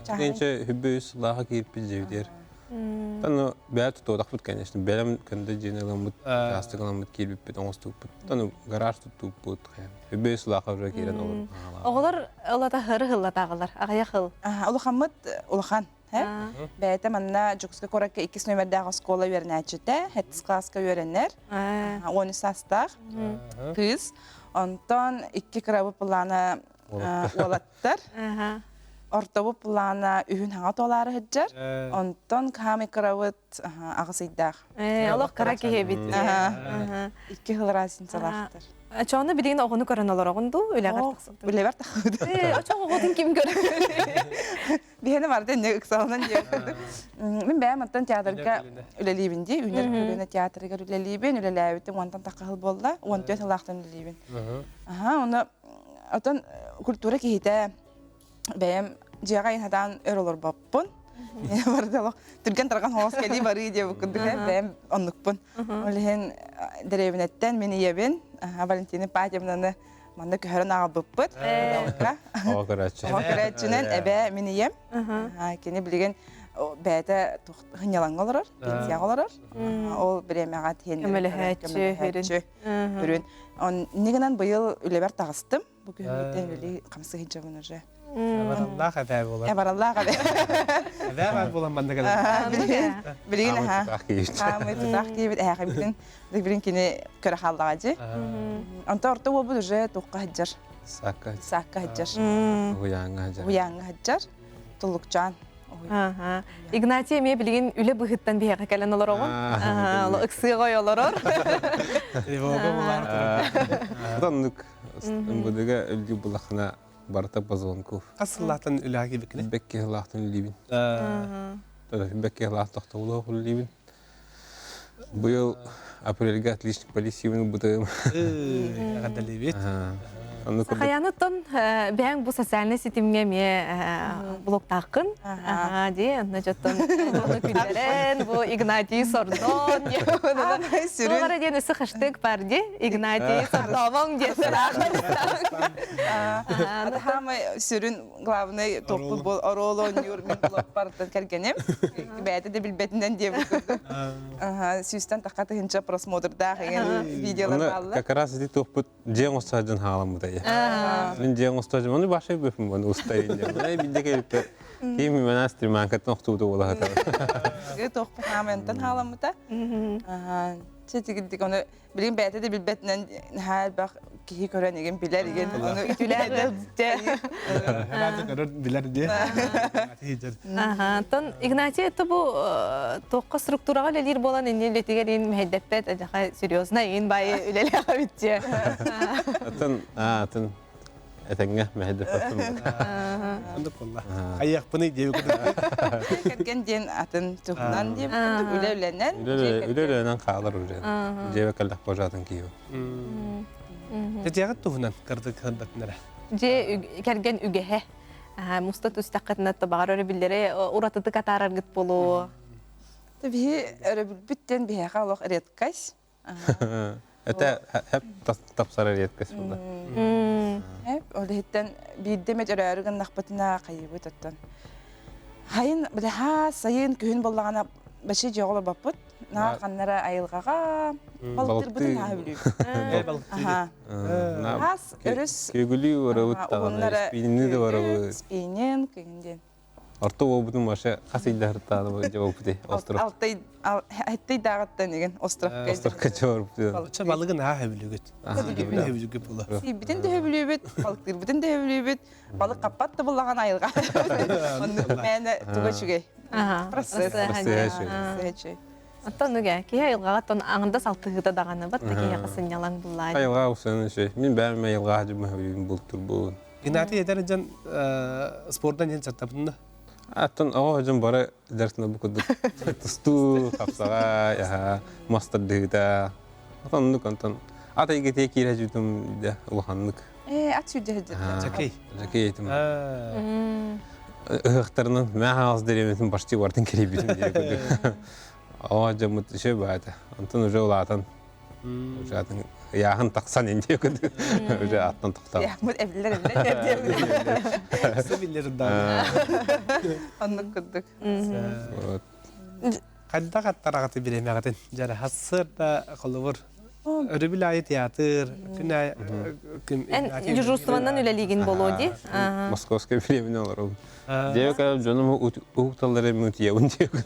Кытыһынча үбүс сылааха киирпит дьиэбитигэр. Таны бэйэ тутуотахпыт, конечно. Бэлэм көндөй дьиэни ыламмыт, учаастак ыламмыт киирбиппит, оҥостубуппут. Таны гараж туттууппут. Үбүс сылааха уже киирэн олорбут. Оҕолор ылата хыры хыллатааҕылар, аҕыйах хыл. Улахаммыт улахан. Бэйэтэ манна Дьокуускай куоракка иккис нүөмэрдээх оскуола үөрэнээччитэ, сэттис кылааска үөрэнэр, 13 саастаах кыыс. Онтон икки кырабыт плана уолаттар. Ортобут плана үһүн хаҥа туолаары сылдьар. Онтон хаамый кырабыт аҕыс ыйдаах. Олох кыра киһи эбит. Икки сыл разницалаахтар. Чоону билигин оҕону көрөн олороҕун дуу, үлэҕэр тахсыбытын? Үлэбэр тахсыбыт. Очоҕ оҕотун ким көрөр? Биһиэнэ барыта инньэ ыксалынан диэн курдук. Мин бэйэм оттон театрга үлэлиибин дии. Үүнэр көлүөнэ театрыгар үлэлиибин. Үлэлээбитим уонтан тахха сыл буолла. 14 сылаахтан үлэлиибин. Аха, ону оттон культура киһитэ бэйэм дьиэҕэ иһатаан өр олорбоппун. Барыта олох түргэн тарҕан хоҕос кэлии барыы диэбит курдук бэйэм оннукпун. Ол иһин дэриэбинэттэн мин ийэбин Валентина Патьевнаны Манна көһөрөн аҕалбыппыт. Оҕо көрөөччү. Оҕо көрөөччүнэн эбээ мин ийэм. Кини билигин бэйэтэ сынньалаҥҥа олорор, пенсияҕа олорор. Ол бириэмэҕэ тиһэн көмөлөһөөччү, хүрүн. Онни гынан быйыл үлэбэр таҕыстым. Бу күһүҥҥүттэн үлэлии хамсыы сылдьабын уже. Бараллаах эбээ буолар. Бараллаах эбээ. Эбээ бар буолан манна кэлэн. Билигин аха. Хаамый тутаах киһибит эһээхибитин Билин кини көрө хааллаҕа дии. Онто орто уолбут уже туохха сылдьар. Саакка. Саакка сылдьар. Уһуйааҥҥа сылдьар. Уһуйааҥҥа сылдьар. Туллукчаан. Игнатий эмиэ билигин үлэ быһыттан биһиэхэ кэлэн олороҕун. Ыксыаҕа олорор. Тревога булар. Оннук МВДга өлгү булахына барыта по звонку. Хас сыллаахтан үлэҕэ киирбиккиний? Бэкки сыллаахтан үлэлиибин. Бэкки сыллаах тохтобулуох үлэлиибин. Быйыл апрельга отличник полициябын ылбытым. Эҕэрдэлиибит. Сахаяныттан бэйэҥ бу социальнай ситимҥэ эмиэ блогтааххын. Дии, онно дьоттон күллэрэн, бу Игнатий Сордон Сүрүн диэн өссө хэштег бар дии. Игнатий Сордовоҥ диэн Хаамай сүрүн главный топпут бол оруол оонньуур мин блогпартан кэргэним бэйэтэ да билбэтинэн диэбит курдук сүүстэн тахха тыһынча просмотрдаах еген видеолар бааллар как раз ити туохпут дьиэҥ устаажын хааламмыта мин дьиэҥ устаажын ону башай бөпүм оны устайын диэн бидде келиппе ким мен стриманкаттан охтубута буолаһата туохпут хаамантан хааламмыта чэ ону Билигин бэйэтэ да билбэтинэн наһаа элбэх киһи көрөн игин билэр игин ону үтүлээх көрөр билэр диye. Антон Игнатий это бу туохха структураҕа үлэлиир буолан инни үлэтигэр ин мэһэйдэппэт адьаха серьезно ин баайы үлэлээх эбит Атын атын этэҥҥэ мэһэйдэппэппин. Оннук буолла. Хайыахпыный диэбит курдук. Кэргэн диэн атын туһунан диэбит курдук үлэ үлэнэн. Үлэ үлэнэн хаалар уже. Дьиэбэ кэллэх божатын киһи. Дьиэҕит туһунан кырдык хырдатынара. Дьиэ кэргэн үгэһэ. Муста түстэххитинэ табаҕар өрөбүллэри уратытык атаараргыт буолуо. Биһи өрөбүлбүт диэн биһиэхэ олох редкость. Это хеп тапсара редкость буолла. Хеп, ол иһиттэн биирдэ эмэ өрөөрү гыннахпытына хайыбыт оттон. Хайын, бile ха сайын күһүн боллаҕына бачы дьиэҕэ олорбоппут. Наар ханнара айылҕаҕа балыктырбытын хаа бүлүүбүт. Хас өрүс Күгүлүү барабыт даҕаны, спинни да барабыт. Спиннин, күгүн диэн. Орто уолбутун вообще хас ыйдаһыртааны дьабаппыты остров. Алтай аттыйдааҕыттан игин островка. Островка чорбут. Ча балыгын аа хөбүлүгүт. Сиибитин хөбүлүгүт була. Сиибитин да хөбүлүүбүт, балыктыырбытын да хөбүлүүбүт. Балык хаппат да буллаҕан айылҕа. Оннук мээнэ туга үчүгэй. Процесс. Процесс. Оттон үгэ киһи айылҕаҕа тон аҥардас алтыһыыта даҕаны бат да киһиэхэ сынньалаҥ буллаа. Айылҕа усаны үчүгэй. Мин бэйэм айылҕа дьыбы хөбүлүүбүн бултурбун. Геннадий эдэр дьон спордан диэн саттабытын да? Аттан оҕо дьон бары дьарыктана бу курдук тустуу, хапсаҕай, аһа, мас тардыһыыта. Оннук онтон ат эйгэтигэр киирэ дьүтүм дэ улаханнык. Ээ, ат сүүрдэ сылдьар. Жакей. Жакей этим. Ыһыахтарынан мэ хаалыс дэриэбинэтин почти бартын кирийбитим диye курдук. Оо, дьоммут үчүгэй баата. Онтон уже улаатан уже атын ыйааһын тахсан инде курдук. Уже аттан тохтоон. Яхмыт эбиллер эбиллер диэн. Сибиллер да. Оннук курдук. Вот. Хайдах аттараҕыты бириэмэҕитин? Дьара хассыарда холобур өрөбүл аайы театр, күн аайы күн Эн дежурствонан үлэлиигин буолуо дии. Московское времени олоробун. Диэбэкэ дьонум уһукталлар эми утуйабын диэбит.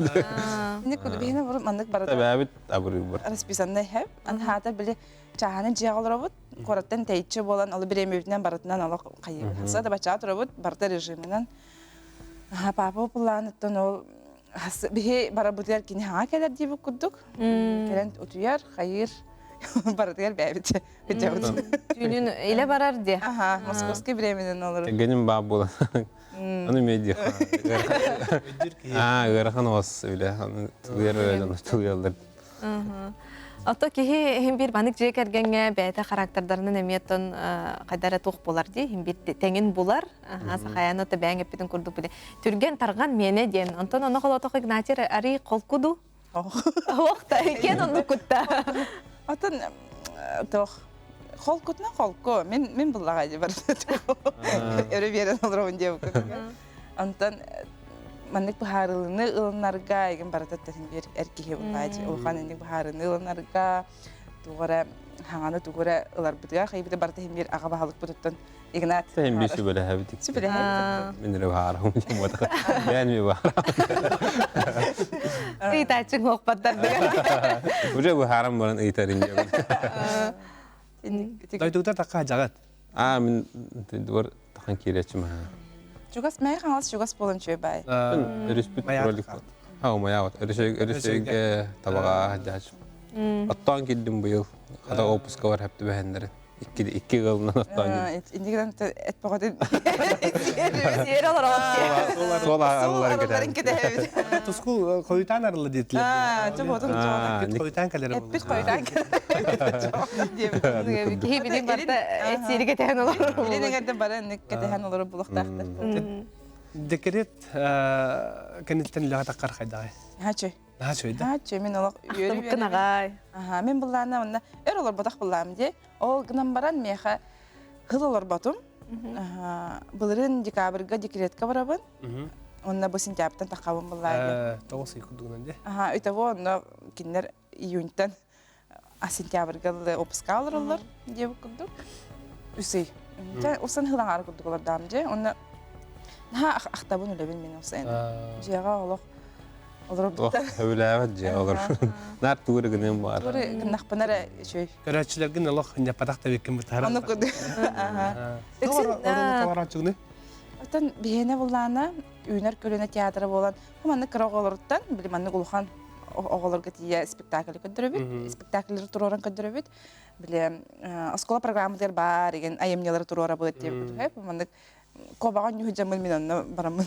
Ини кудубиһина бурун маннык барыта Табаабит абырыыбар. расписанный хэп. Анхаата били чааһаны дьиэҕэ олоробут. Куораттан тэйиччи буолан ол бириэмэбитинэн барытынан олох хайыыбыт. Хаса да баччаҕа турабыт, барыта режиминэн. Папа планыттан ол биһи барабытыгар кини хаҥа кэлэр диэбит курдук. Кэлэн утуйар, хайыыр барытыгар бэйэбит кыдьабыт. Түүнүн илэ барар дии. Аха, московский временен олорор. Кэргэним баар буолан. Аны медиа. Аа, ыарахан оҕус үлэ. Аны тулуйар эрэ тулуйаллар. Ото киһи иһин биир банык дьиэ кэргэҥҥэ бэйэтэ характердарынан эмиэ оттон хайда эрэ туох булар дии иһин биир тэҥин булар сахайан ото бэйэҥ эппитин курдук били түргэн тарҕан миэнэ диэн онтон ону холотох Игнатий арый холку ду ох та иккиэн оннук кутта Отон туох холкутунан холку мин мин буллаҕа дии барыта өрө биэрэн олоробун диэбиккин онтон маннык быһаарыыны ылынарга игин барыта тэтин биир эр киһи буллаачы улахан инник быһаарыыны ылынарга тугу эрэ хаҥаны тугу эрэ ыларбытыгар хайбыта барыта иһин биир аҕа баһылыкпытыттан Игнат Сен би сүбэлэһэбит. Сүбэлэһэбит. Мин эрэ баһаарам диэн буотах. Бэйэн ми баһаарам. Ыйытааччыҥ уохпаттар Уже быһааран баран ыйытарын диэбин. Дойдугутар такка дьаҕат. Аа мин дуор тахан киирээччим аха. Чугас мэй хаҥалас чугас буолан үчүгэй баай. Өрүспүт ролик. Ха умайаабат. Өрүсөйгө табаға дьач. Оттоон киирдим быйыл. Хата опуска бар хэпти бэһэннэрин. Икки икки ыалынан оттоон Иннигинэн эт бөҕөтүн Сиэр олорон Суол арылларын кэтэһэбит. Тускул хойутаан арылла диэтилэр. Аа, чэ ботун Хойутаан кэлэр. Эппит хойутаан кэлэр. Киһи билин барыта эт сиэри кэтэһэн олорор. Илин эҥэрдэ бары инник кэтэһэн олорор булуохтаахтар. Декрет кэнниттэн үлэҕэ таххар хайдаҕай? Хачы. Наһаа үчүгэй да? Наһаа мин олох үөрүү аҕай. Аха, мин былаана онно өр олорботох былаам дии. Ол гынан баран миэхэ хыл олорботум. Былырыын декабрьга декретка барабын. Онно бу сентябрьтан таххабын былаан. Тоҕус ый курдугунан дии. Аха, итого онно кинилэр июньтан сентябрьга отпуска олороллор диэбит курдук. Үс ый. Усан хылаҥаары курдук олордаам дьэ. Онно наһаа ахтабын үлэбин мин усайын. Дьиэҕэ олох олоробуттан. Сөбүлээбэт дьиэ олор. Нар тугу гыныам баар. Тугу гыннахпына эрэ үчүгэй. Көрөөччүлэргин олох ньаппатах да эбиккин бытааран. Ону курдук. Тоҕорооччугуну? Оттон биһиэнэ буллаана үүнэр көлүөнэ театра буолан, маннык кыра оҕолоруттан, били маннык улахан оҕолорго тиийэ спектакль көрдөрөбүт, спектакльлары туруоран көрдөрөбүт. Били оскуола программатыгар баар деген айымньылары туруорабыт диэбит. Маннык куобаҕа ньуһу дьаммын мин онно бараммын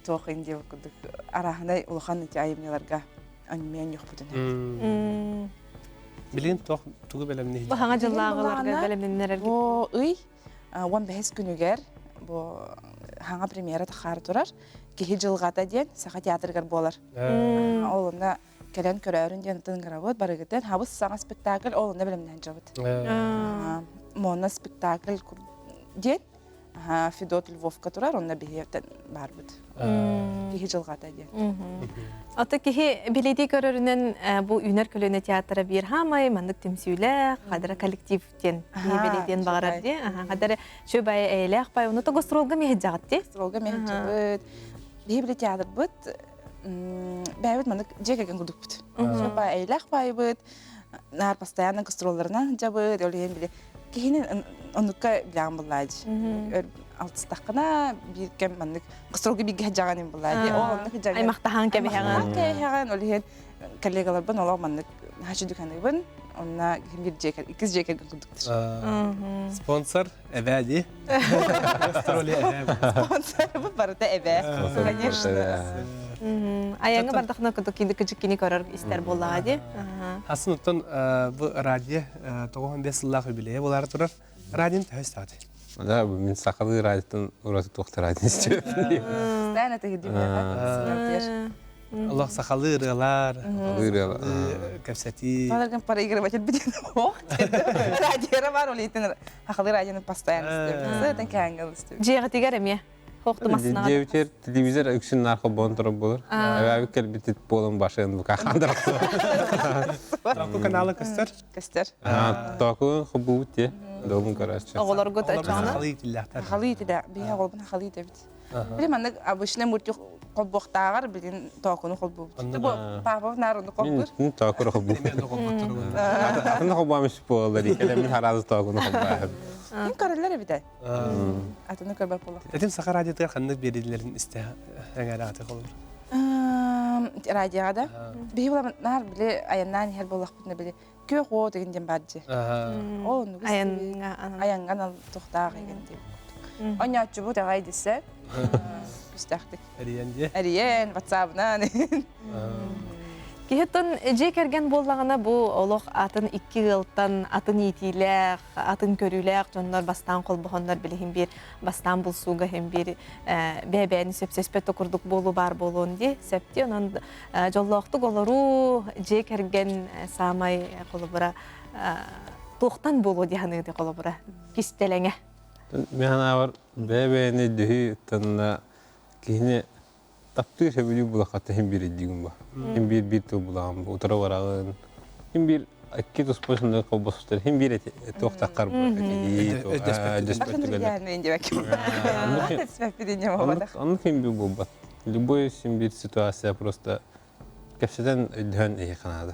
туох диэбит курдук арааһынай улахан ити айымньыларга аньмыан ньухпутун. Билигин туох тугу бэлэмниир? Бу хаҥа дьыллааҕыларга бэлэмнэннэрэргит. Бу ый 15 күнүгэр бу хаҥа премьера тахаары турар Киһи дьылҕата диэн Саха театрыгар буолар. Ол онно кэлэн көрөөрүн диэн тыҥырабыт барыгытын хабыс саҥа спектакль ол онно бэлэмнээн дьабыт. Моно спектакль диэн Федот Львовка турар, онно биһиэттэн баарбыт. Киһи дьылҕата диэн. Ото киһи билиди көрөрүнэн бу үүнэр көлүөнэ театра биир хаамай маннык түмсүүлээх, хадара коллектив диэн киһи бэлиэтиэн баҕарар дии. Хадара шөбай эйэлээх бай, ону то гастролга миһэдьаҕыт дии. Гастролга миһэдьабыт. Биһи били театрбыт бэйэбит маннык дьиэ кэргэн курдукпут. Шөбай эйэлээх байбыт, наар постоянно гастролларынан сылдьабыт, ол иһин били киһини оннукка билэҕин буллаадьы. Алтыстаххына биир кэм маннык гастролга бииргэ сылдьаҕын буллаадьы. Ол оннук сылдьаҕын. Аймахтаһан кэбиһэҕин. Кэбиһэҕин, ол иһин коллегаларбын олох маннык наһаа дуканыыбын. Онно биир дьиэ иккис дьиэ кэргэн курдуктар. Спонсор эбээ дии. Гастроли эбээ. Спонсор барыта эбээ. Конечно. Айаҥҥа бардахына кытык кини көрөр истэр буоллаҕа дии. Асын оттон бу радио 95 сыллаах юбилейа буолаары турар. Радион төһө истэҕит? Да, мин сахалыы радиотын ураты туохтар радио истиэппин. Постоянно тыгдим. Олох сахалыы ырыалар, Сахалыы ырыалар. кэпсэтии. Баларгын проигрыватель битин ох. Радиора бар олейтин хахалы радионы постоянно истебит. Сытын кәңгел истебит. Дьиэҕитигэр эмиэ хоохтумассынаҕа. Дьиэбитигэр телевизор үксүн нарко буолан турар буолар. Эбээбит кэлбитит буолан башын бука хандарахсы. Току каналы көстөр. Көстөр. Току хобуут те. Долун көрөччү. Оҕолорго Оҕолорго сахалыы итиллээхтэр. Хахалы итилэ. Биһи оҕолбун хахалы итэбит. Били маннык обычный мультик холбуохтааҕар билин тоокуну холбуубут. Бу папа наар ону холбуур. Мин тоокуну холбуур. Атын холбоом үс буолла дии. Кэлэммин хараазы тоокуну холбоохым. Мин көрөллөр эбитэ. Атыны көрбөт буоллах. Этим саха радиотыгар ханнык биэриилэрин истэ эҥээрээҕити холбуур? Радиоға да. Биһи була наар били айаннаан иһэр буоллахпытына били күөх уот деген диэн баар дии. Ол оннук айанга анал тухтаах еген диэн. Онньооччубут аҕай дессе күстээхтик. Эрийэн дии. Эрийэн, ватсабынан. Киһи дьиэ кэргэн буоллаҕына бу олох атын икки ыалтан атын иитиилээх, атын көрүүлээх дьоннор бастаан холбоһоннор билиһин биир бастаан булсууга иһин биир бэйэ-бэйэни сөпсөспөт да курдук буолуу баар буолуон дии сөптүү онон дьоллоохтук олоруу дьиэ кэргэн саамай холобура туохтан буолуо дии саныыгыт холобура кистэлэҥэ Мен санаабар бэйэ-бэйэни дөһүү тонна киһини таптыыр сөбүлүүр булахата иһин биир өйдүүгүн ба. Иһин биир биир тыл булаҕын бу утары бараҕын. Иһин биир икки туспа сыннар холбосуттар иһин биир туох таххар бу Оннук иһин биир буолбат. Любой син биир ситуация просто кэпсэтэн өйдөһөн иһи ханаада.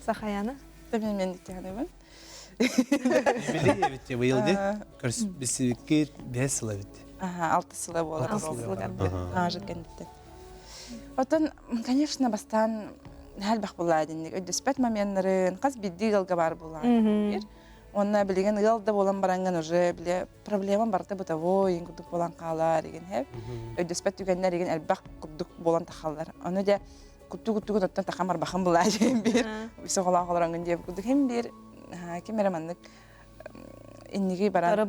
Сахаяна? Мен диктиханыбын. Били эбит быйыл ди. Көрс бисибикки бэс сыл эбит. Ага, алты сыла буолар. Аажыт кэнниттэн. Оттон, конечно, бастаан элбэх буолаа динник өйдөспөт моменнарын хас биирдии ыалга баар буолаа. Уонна билигин ыал да буолан бараҥҥын уже бile проблема барыта бытовой ин курдук буолан хаалар игин хэп. Өйдөспөт түгэннэр игин элбэх курдук буолан тахаллар. Ону дьэ кутту-куттугун оттон таха марбахан булаа диэн биир соҕолоох олороҥҥун диэбит курдук хим биир ким эрэ маннык инниги баран утары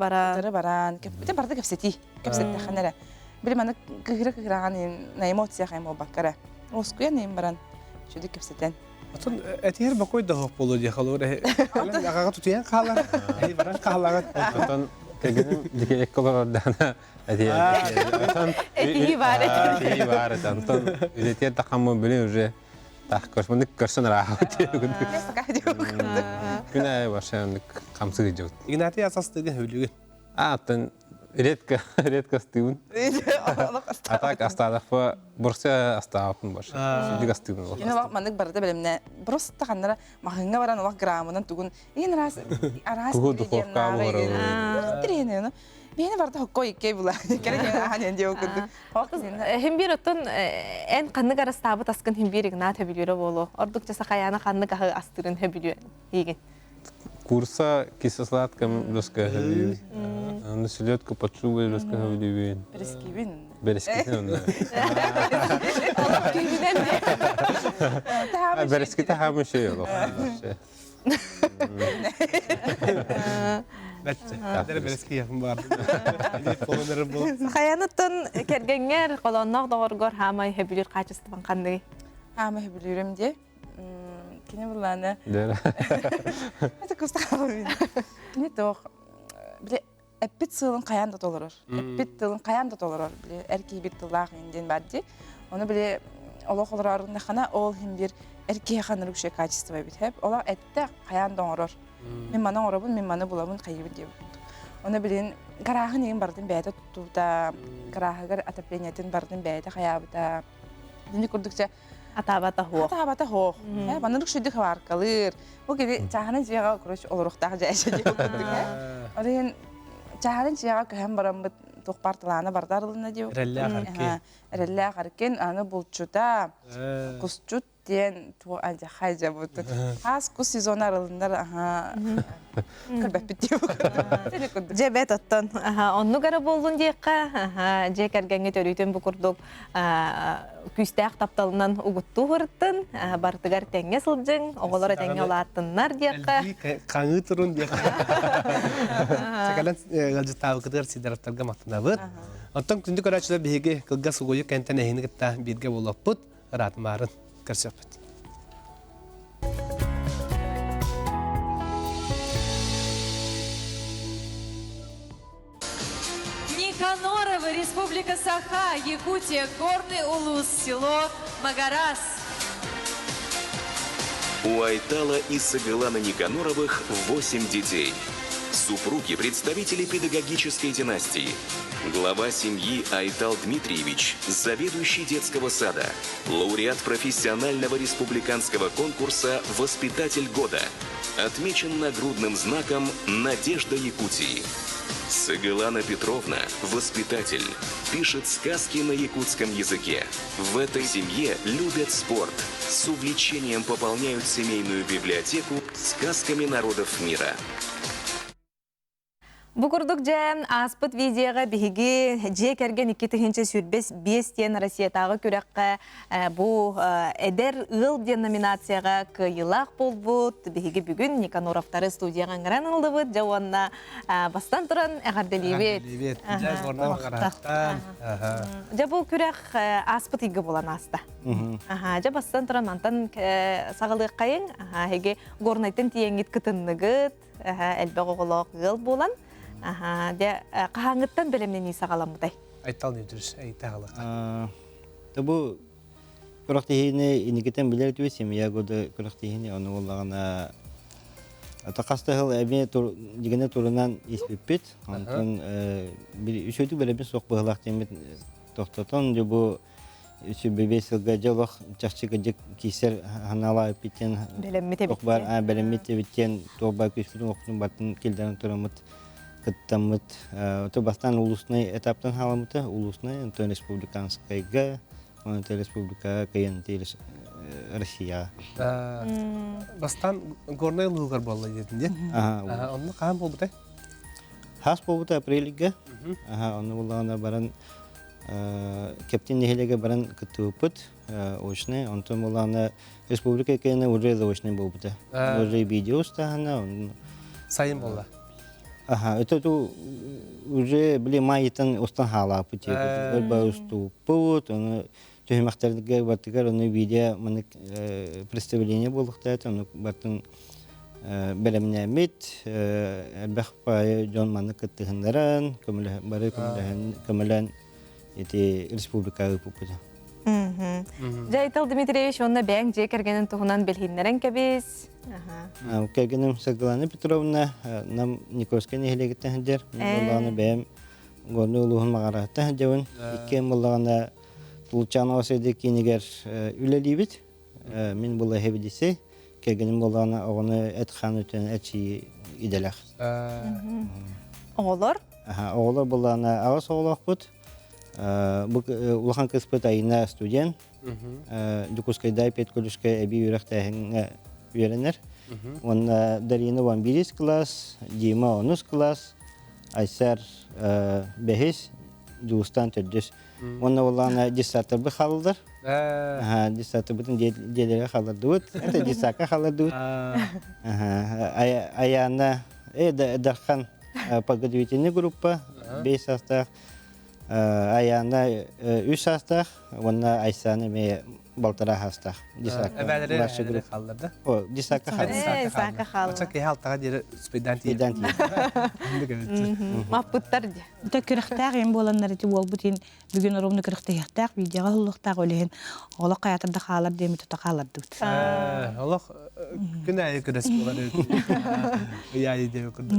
баран ити барыта кэпсэтии кэпсэттэххин эрэ били маннык кыһыра кыһыраҕан на эмоциях эм буолбакка эрэ уоскуйан иһин баран сүдү кэпсэтэн Отон этиһэр бокой да хоп болу дии холур аҕаҕа тутуйан хаалар баран хаалаҕын Отон кэгиним дики экколорордаана Этиһии баар этэ. Этиһии баар этэ. Онтон үлэтиэр тахаммын били уже тах көрсмөндүк көрсөн ыраахабыт Күн аайы вообще оннук хамсыы дьыбыт. Игнатий асастыгын хөбүлүгүн. А, оттон редко редко астыыбын. А так астаадахпа борся астаабаппын больше. Сүдүк астыыбын. Кини олох маннык барыта бэлэмнэ. Просто ханнара маһыҥҥа баран олох граммынан тугун иин араас араас Тугу духовка буһарабын. Тириэни Биһини барыта хокко иккэй була. Кэрэ диэн ахан эн диэ курдук. Хин бир оттон эн ханнык арастаабыт аскын хин бир Игнат хөбүлүөрэ буолуо. Ордук часахаяна ханнык аһы астырын хөбүлүө диигин. Курса кисло-сладком блюска хөбүлүүр. Аны селедку под шубой блюска хөбүлүүбүн. Берескибин. Берескитин онно. Олох күүһүнэн. Береските хаамы шей олох. Хайаныттан кэргэҥҥэр холоонноох доҕоргор хаамай хөбүлүүр хаачыстыбан ханныгый? Хаамай хөбүлүүрүм дии. Кини буллааны. Это кустаабын. Кини тоох били эппит сыалын хайаан да толорор. Эппит тылын хайаан да толорор. Били эр киһи тыллаах диэн бар дии. Ону били олох олороруннахана ол хин бир эр киһи ханар үкшэ качество эбит хэп. Олох этте хайаан да оҥорор. Мин маны оҥоробун, мин маны булабын, хайыбын диэбит. Ону билин гарааһын иһин бардын бэйэтэ туттубута, гарааһыгар отоплениетын бардын бэйэтэ хайаабыта. Ини курдук Атаабата хуох. Атаабата хуох. Э, маннык шүдүк хабааркалыыр. Бу кини чааһынан дьиэҕэ короче олоруохтаах дьээшэ диэн курдук э. Ол иһин чааһынан дьиэҕэ көһөн бараммыт туох парталаана бардар ылына диэбит. Эрэллээх аркин. Эрэллээх аркин, аны булчута, кусчут. диэн туо алдьархай дьэ бутун. Хаас кус сезон арылыннар аха көрбөппүт диye Дьэ бэт оттон оннук эрэ буоллун диэххэ дьиэ кэргэҥҥит өрүүтүн бу курдук күүстээх тапталынан угуттуу сырыттын, барытыгар тэҥҥэ сылдьыҥ, оҕолор этэҥҥэ улааттыннар диэххэ. Хаҥыы турун диэххэ. Сакалан ыалдьыттаабыкытыгар Сидоровтарга махтанабыт. Оттон күндү көрөөччүлэр биһиги кылгас угуйук кэнтэн эһини кытта бииргэ буолуохпут, ыраатымаарын көрсүөхпүт. Никанорова, Республика Саха, Якутия, Горный Улус, село Магарас. У Айтала и Сагалана Никаноровых 8 детей. Супруги – представители педагогической династии. Глава семьи Айтал Дмитриевич, заведующий детского сада, лауреат профессионального республиканского конкурса «Воспитатель года», отмечен нагрудным знаком «Надежда Якутии». Сагалана Петровна – воспитатель, пишет сказки на якутском языке. В этой семье любят спорт, с увлечением пополняют семейную библиотеку сказками народов мира. Бу курдук дьэ ааспыт видеоҕа биһиги дьиэ кэргэн 2025 диэн Россиятааҕы күрэххэ бу эдэр ыал диэн номинацияҕа кыайыылаах буолбут. Биһиги бүгүн Никаноровтары студияҕа ыҥыран ыллыбыт. Дьэ уонна бастан туран эҕэрдэлиибит. Эҕэрдэлиибит. Дьэ горнай Магарааттан. Дьэ бу күрэх ааспыт ыйга буолан ааста. Дьэ бастан туран мантан саҕалыаххайыҥ. Эһиги Горнайтан тиийэҥҥит кытынныгыт. элбэх оҕолоох ыал буолан, дьэ хаһааҥҥыттан бэлэмнэнии саҕаламмытай? Айтал Дмитриевич, эйтэҕалаха. Бу күрэхтэһиини инникитин билэр этибит, семья года күрэхтэһиини, ону буоллаҕына хас да сыл эмиэ дьигэнэ турунан испиппит. Онтон үчүгэй бэлэммит суох быһыылаах диэммит тохтотон, дьэ бу 35 сылга дьэ олох чахчы кырдьык киирсэр ханаалаах эппиттэн бэлэммит туох баар бэлэммит эбиттэн туох баар күүспүтүн охпутун бартын киллэрэн тураммыт кыттаммыт то бастаан улуснай этаптан халаммыта улуснай онтон республиканскайга онтон республикаҕа кыйан Россияҕа бастаан Горнай улууһугар буолла диэтин дии онно хаһан буолбутай хаас буолбута апрельга онно буллаҕына баран Кэптин нэһилиэгэ баран кыттыбыппыт очный, онтон булаана республика кэннэ уже заочный буолбута. Уже видео устаһана. Сайын буолла. Аха, это ту уже били майытан устан хаалааппыт өр ба уступпут, ону түһүмэхтэргэ бартыгар ону видео маннык представление буолуохтаата, ону бартын бэлэмнээммит, элбэх баайы дьон маннык кыттыһыннаран, бары көмөлөөн ити республикаҕа ыыппыппыт. Дьэ, Айтал Дмитриевич уонна бэйэҥ дьиэ кэргэнин туһунан билиһиннэрэн кэбис. Кэргэним Саргылана Петровна Нам Никольскай нэһилиэгиттэн сылдьар. Буоллаҕына бэйэм Горнай улууһун Маҕараһыттан сылдьабын. Иккиэн буоллаҕына Тулучанова Сайдыы киинигэр үлэлиибит. Мин була эһэбидиси, кэргэним буоллаҕына оҕону эт-хаан өттүнэн эчийии идэлээх. Оҕолор? Оҕолор буоллаҕына аҕыс оҕолоохпут. Бу улахан кыыспыт Айына студент. Дьокуускайдаай педколледжка эбии үөрэхтээһиҥҥэ үөрэнэр. Уонна Дарина 11 класс, Дима онус класс, Айсар бэһис, Дьулустаан төрдүс. Уонна буоллаҕына детсадтарбыт хааллылар. Детсадтарбытын дьиэлэргэ хааллардыбыт. Это детсадка хааллардыбыт. Аяна Дархан подготовительный группа, 5 састаах. Аяна 3 састаах, уонна Айсана эмиэ балтараа саастаах. Эбээлэри хааллар да? О, детсадка хааллар. Детсадка хааллар. Оча киһи алтаҕа диэри спайдаан тиийэн. Маппыттар дии. Өтө күрэхтээх им буоланнар ити уолбут ин бүгүн оромну күрэхтэһиэхтээх видеоҕа уһуллуохтаах ол иһин олох хайаатар да хаалар диэмит тута хаалардыбыт. Олох күн аайы күрэс буолар ый аайы диэби курдук.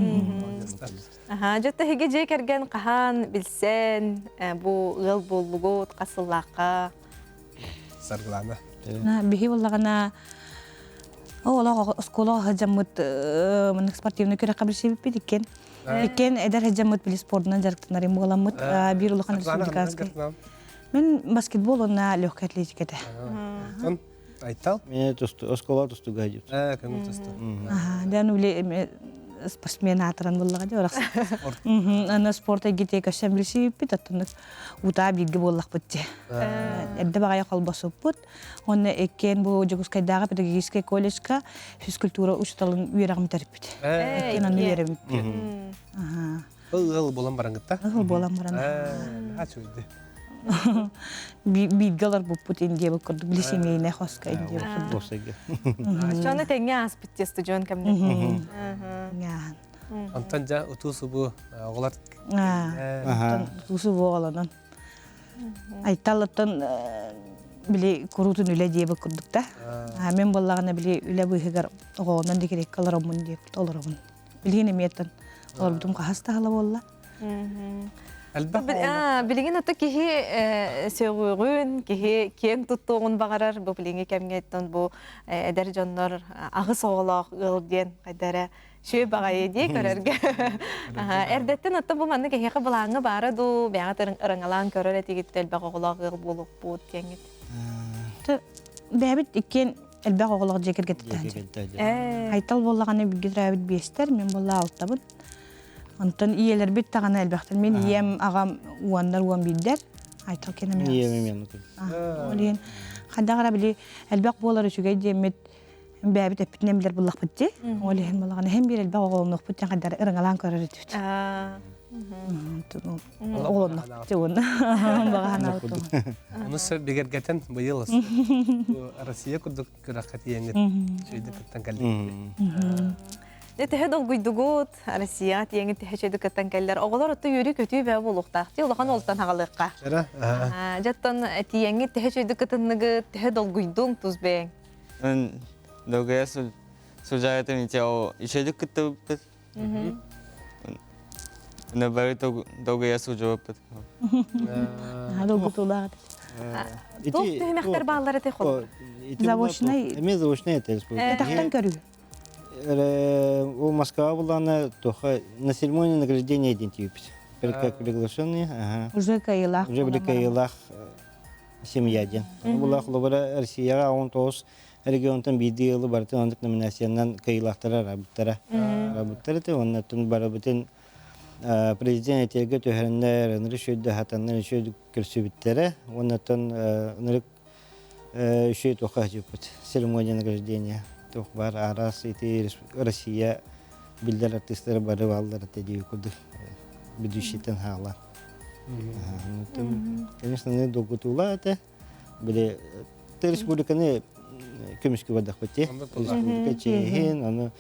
Аха, дьэ эһиги дьиэ кэргэн хаһан билсэн бу ыал буоллугут хас сыллаахха Саргылана. Биһи буоллаҕына олох оскуолаҕа сылдьаммыт маннык спортивный күрэххэ билсибиппит иккиэн Иккиэн эдэр сылдьаммыт били спордунан дьарыктанар буоламмыт биир улахан республиканскай. Мин баскетбол уонна легкая атлетика этэ. Айтал? Мен тусту, оскола тустуга идет. Көҥүл тусту. Дэн үле спортсмен аатыран буллаҕа дии орах. Аны спорт эйгитэ көссөн билсибиппит, оттон утаа бииргэ буоллахпыт дии. Эрдэ баҕайы холбосуппут. Уонна иккиэн бу Дьокуускайдааҕы педагогическай колледжка физкультура учууталын үөрэҕин бүтэрбит. Иккиэн аны үөрэммиппит. Ыал буолан бараҥҥытта? Ыал буолан баран. Ачуйды. Бииргэ олорбуппут индия курдук били семейнай хоска индия курдук. Чону тэҥҥэ ааспыт те студент кэмнэ. Онтон дьэ утуу субу оҕолор утуу субу оҕолонон Айталыттан били куруутун үлэ диэбит курдук да. Мен буоллаҕына били үлэ быыһыгар оҕоҕунан декреккэ олороммун диэбит олоробун. Билигин эмиэттэн олорбутум хаһыс таһыла буолла. Билигин ото киһи сөҕүөҕүн, киһи киэн туттуоҕун баҕарар. Бу билиҥҥи кэмҥэ бу эдэр дьоннор аҕыс оҕолоох ыал диэн хайда эрэ Үчүгэй баҕайы дии көрөргө. Эрдэттэн оттон бу маннык эһиэхэ былааҥҥа баара дуу, бэйэҕит ырыҥалаан көрөр этигит элбэх оҕолоох ыал буолуохпут диэҥҥит. Бэйэбит иккиэн элбэх оҕолоох дьиэ кэргэттээн. Айтал буоллаҕына бииргэ төрөөбүт биэстэр, мин буолла алтабын. Онтон ийэлэрбит даҕаны элбэхтэр. Мин ийэм, аҕам уоннар, 11-дэр. Айтал кэнэ Ийэм эмиэ Ол иһин хайдах эрэ били элбэх буолар үчүгэй диэммит бэйэбит эппитинэн билэр буллахпыт дии. Ол иһин балаҕан иһин биир элбэх оҕолонуохпут диэн хайдары ырыҥалаан көрөр этибит. Оҕолоннохпут дии уонна баҕаһанаабыт. Ону сөп бигэргэтэн быйыл Россия курдук күрэххэ тиийэҥҥит үчүгэйдик кыттан кэллигит. Дьэ төһө долгуйдугут Россияҕа тиийэҥҥит төһө үчүгэйдик кыттан кэллэр. Оҕолор отто үөрүү-көтүү бөҕө буолуохтаах дии улахан уолтан аҕалыахха. Дьэ оттон тиийэҥҥит төһө үчүгэйдик кытынныгыт, төһө долгуйдуҥ тус бэйэҥ? Эн долгуйа сылдьаҕытым ити ол үчүгэйдик кыттыбыппыт. Уна бары долгуйа сылдьыбыппыт. Долгутуулаах Туох түһүмэхтэр бааллар этэй холобур? Заочнай. Эмиэ заочнай это республика. Тахтан көрүү. У Москва булана тоха на церемонию награждения идентификация. Как приглашенные. Уже кайылах. Уже были кайылах семья диэн. Була холобура Россияҕа 19 регионтан биирдии ыалы барытын оннук номинациянан кыайыылаахтара арабыттара. Арабыттар этэ уонна тун барыбытын президент этиэргэ түһэрэннэр, ынырык үчүгэй хатаннар үчүгэй көрсүбүттэрэ. Уонна оттон ынырык үчүгэй туохха сылдьыбыппыт. Церемония награждения туох баар араас ити Россия биллэр артыыстара бары бааллар этэ дии курдук ведущийтан хаалан. Конечно, долгутуулаах этэ. Били республиканы көмүскүү бардахпыт дии. Республика чиэһин, аны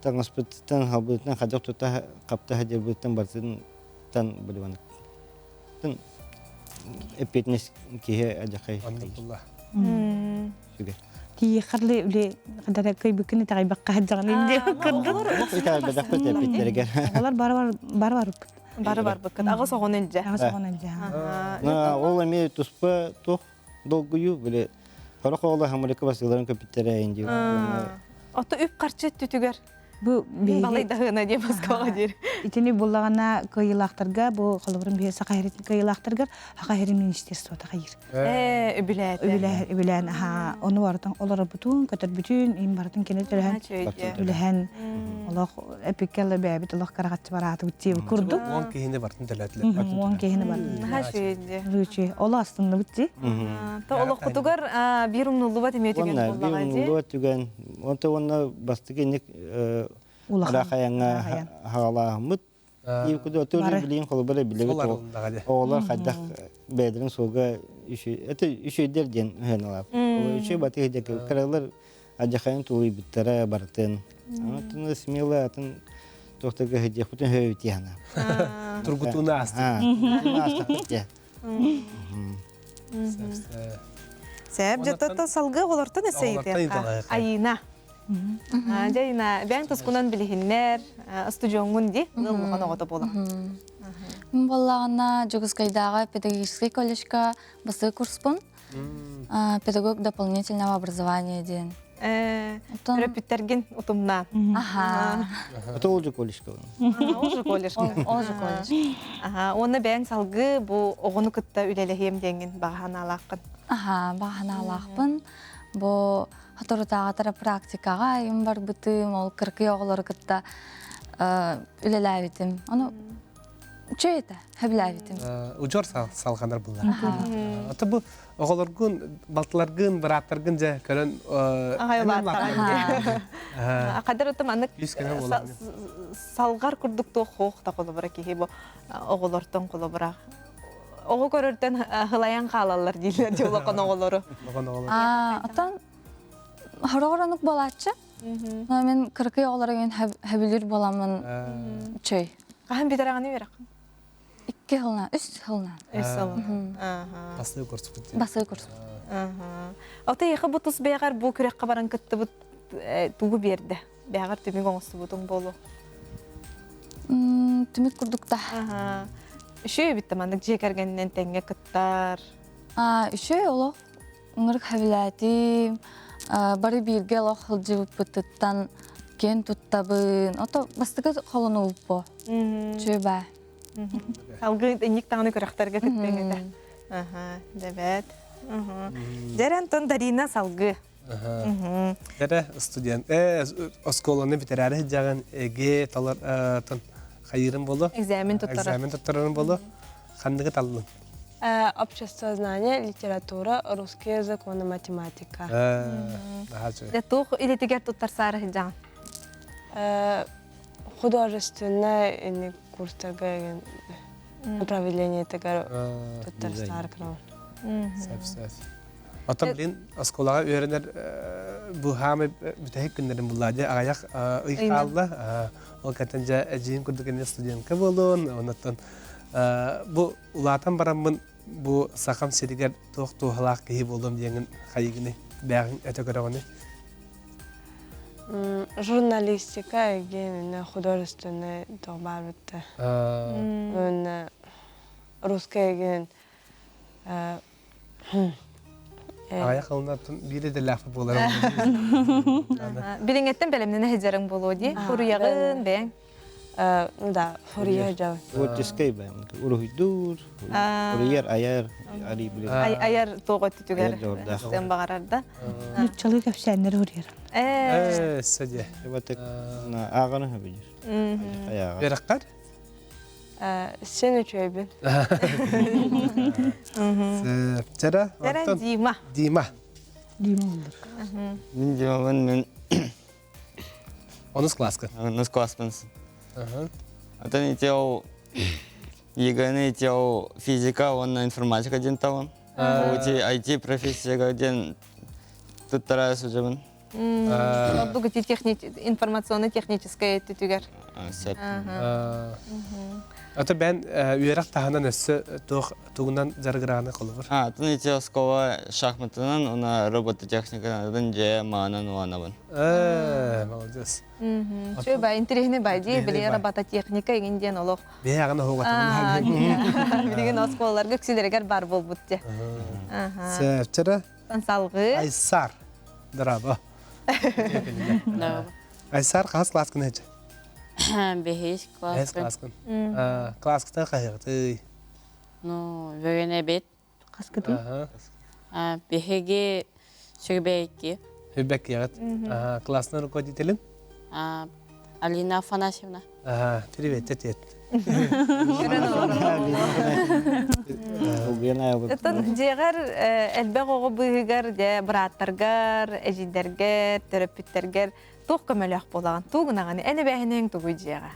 таҥаспытыттан, халбытынан хайдах тута хапта сылдьарбытыттан барытын били эппиэтинэс киһи адьахай. Сүгэ. Тиийэххэ үлэ хадара кыйбыккын итэҕэйбэккэ сылдьаҕын диэн курдук. Итэҕэйбэтэхпит эппиттэригэр. Олор бары бары барыппыт. Бары барбыккын. Аҕыс оҕону илдьэ. Аҕыс оҕону илдьэ. Ол эмиэ туспа туох долгуйуу били сорох оҕолор хамырыкы басыыларын көпүттэрэ инди. Ото үп-харчы өттүтүгэр Бу балайдаһыына диye Москваҕа диир. Итини буллаҕына кыайыылаахтарга бу холобурун биһи Саха сирин кыайыылаахтаргар Саха сирин министерствота хайыр. Ээ, үбүлээтэ. Үбүлээн, үбүлээн, аха, ону барытын олорорбутун, көтөрбүтүн, им барытын кини төлөһөн, үлэһэн, олох эпиккэ бэйэбит олох карахатчы бараатыбыт дии курдук. 10 киһини барытын төлөөтүлэр. 10 киһини барытын. Наһаа үчүгэй. Ручи, оло астынныбыт дии. То олохпутугар биир умнуллубат эмиэ түгэн буоллаҕа дии. Биир умнуллубат түгэн. Онто уонна бастакы инник Улахан айаҥҥа хаалааһыммыт. Отур билиин холобура билэбит оҕолор хайдах бэйэлэрин суолга это үчүгэйдэр диэн ыһыаналаап. Үчүгэй батыһы диэки кыралар адьахайын тулуйбуттара барытын. Атын смело атын туохтарга сылдьыахпытын хөйүтиэ хана. Тургутууну аастык. Аастык дьэ. Сәп жаттаттан салгы олортон эсэйитиэхха. Айына. Дьэ Айына, бэйэҥ тускунан билиһиннэр, устудьуоҥҥун дии, ыал улахан оҕото буолаҕын. Мин буоллаҕына Дьокуускайдааҕы педагогическай колледжка бастакы курспун. Педагог дополнительного образования диэн. Төрөппүттэргин утумнаан. Аха. Это ол же колледжка. Ол же колледжка. Ол же колледж. Аха, уонна бэйэҥ салгыы бу оҕону кытта үлэлэһиэм диэҥҥин баҕа санаалааххын. Аха, баҕа санаалаахпын. Бу соторутааҕытара практикаҕа им барбытым, ол кыркый оҕолору кытта үлэлээбитим. Ону үчүгэй этэ, сөбүлээбитим. Удьуор салҕанар буллар. Ото бу оҕолоргун, балтыларгын, бырааттаргын дьэ көрөн Хадыр ото маннык салҕар курдук туох хоох та холобура киһи бу оҕолортон холобура оҕо көрөртөн хылайан хаалаллар дииллэр дии улахан оҕолору. Оттон хороҕор онук буолааччы. Мен кыракый оҕолору мен хөбүлүүр буоламмын чөй. Хаһан бүтэрэҕини үөрэххин? Икки сылынан, үс сылынан. Үс сылынан. Басыы курсупут. Басыы курсупут. Ото эйиэхэ бу тус бэйэҕэр бу күрэххэ баран кыттыбыт тугу биэрдэ? Бэйэҕэр түмүк оҥостубутуҥ буолуо. Түмүк курдук да. Үчүгэй эбит да маннык дьиэ кэргэнинэн тэҥҥэ кыттар. Үчүгэй олох ыҥырык сөбүлээтим. Бары бииргэ олох сылдьыбыппытыттан киэн туттабын. Ото бастакы холонуубут бу. Үчүгэй баа. Салгыы инник даҕаны күрэхтэргэ кыттыаҥ этэ. Дэбэт. Дьэр Антон Дарина салгыы. Дэрэ студент оскуоланы бүтэрээри сылдьаҕын эгэ талар хайыырын болу экзамен туттарар экзамен туттарарын болу ханныгы таллын Обществознание, литература, русский язык уонна математика. Дэ туох идэтигэр туттарсаары сылдьаҕын? Художественнай курстарга направлениетыгар туттарсаары кынабын. Сөп сөп. Оттон билин оскуолаҕа үөрэнэр бу хаамай бүтэһик күннэрин буллаа дьэ аҕыйах ый хаалла. Ол кэнтэн дьэ эдьиийим курдук эмиэ студентка буолуон, оннуттан бу улаатан бараммын бу сахам сиригэр туох туоһалаах киһи буолуом диэҥин хайыгыный бээҕиҥ өтө көрөҕүнүй? Журналистика эгин художественный туох баар битте. Уонна русский эгин Аҕыйах ылынаттан биир идэлээх буолар. Билиҥҥэттэн бэлэмнэнэ сылдьарыҥ буолуо дии. Суруйаҕын бэйэҥ. Да, суруйа дьабын. Творческий бэйэм. Уруһуйдуур, уруйар, айар, Айар туох өттүтүгэр сыан баҕарар да. Нуччалыы кэпсээннэри уруйар. Ээ, садьа. Ааҕаны хөбүлүүр. Үөрэххэр? Сен үчүгэйбин. Чара, Чара Дима. Дима. Дима оллар. Мин Димабын мен Онус класска. Онус класспын. Атын ити ол ЕГЭ-ни ити ол физика уонна информатика диэн табам. Ол ити IT профессияга диэн туттара сылдьабын. Ордук ити информационно-техническай өттүтүгэр. Сөп. Ата бэн үөрэх таһынан өссө туох тугунан дьарыгырааны холобур? А, атын ити оскуола шахматынан, уна робототехниканан дьэ маанан уанабын. Э, молодец. Үчүгэй бай, интэриэһинэй бай дии, били робототехника игин диэн олох. Бэйэҕин оһугатымын. Билигин оскуолаларга үксүлэригэр бар буолбут дии. Сөп, чара. Салгыы. Айсар. Драба. Айсар хас класскын эче? Бэһис Бэһис класспын. класскын. Класскыта хаһыгытый? Ну, бөгөнөбит. Хаскытый? Биһиги сүрбэйки. Сүрбэккиэҕит. Классный руководителин? Алина Афанасьевна. Ага, привет, тетет. Оттон дьиэҕэр элбэх оҕо быыһыгар дьэ бырааттаргар, эдьиийдэргэр, төрөппүттэргэр туох көмөлөөх буолаҕын? Тугу гынаҕын? Эн эбээһинэҥ тугуй дьиэҕэ?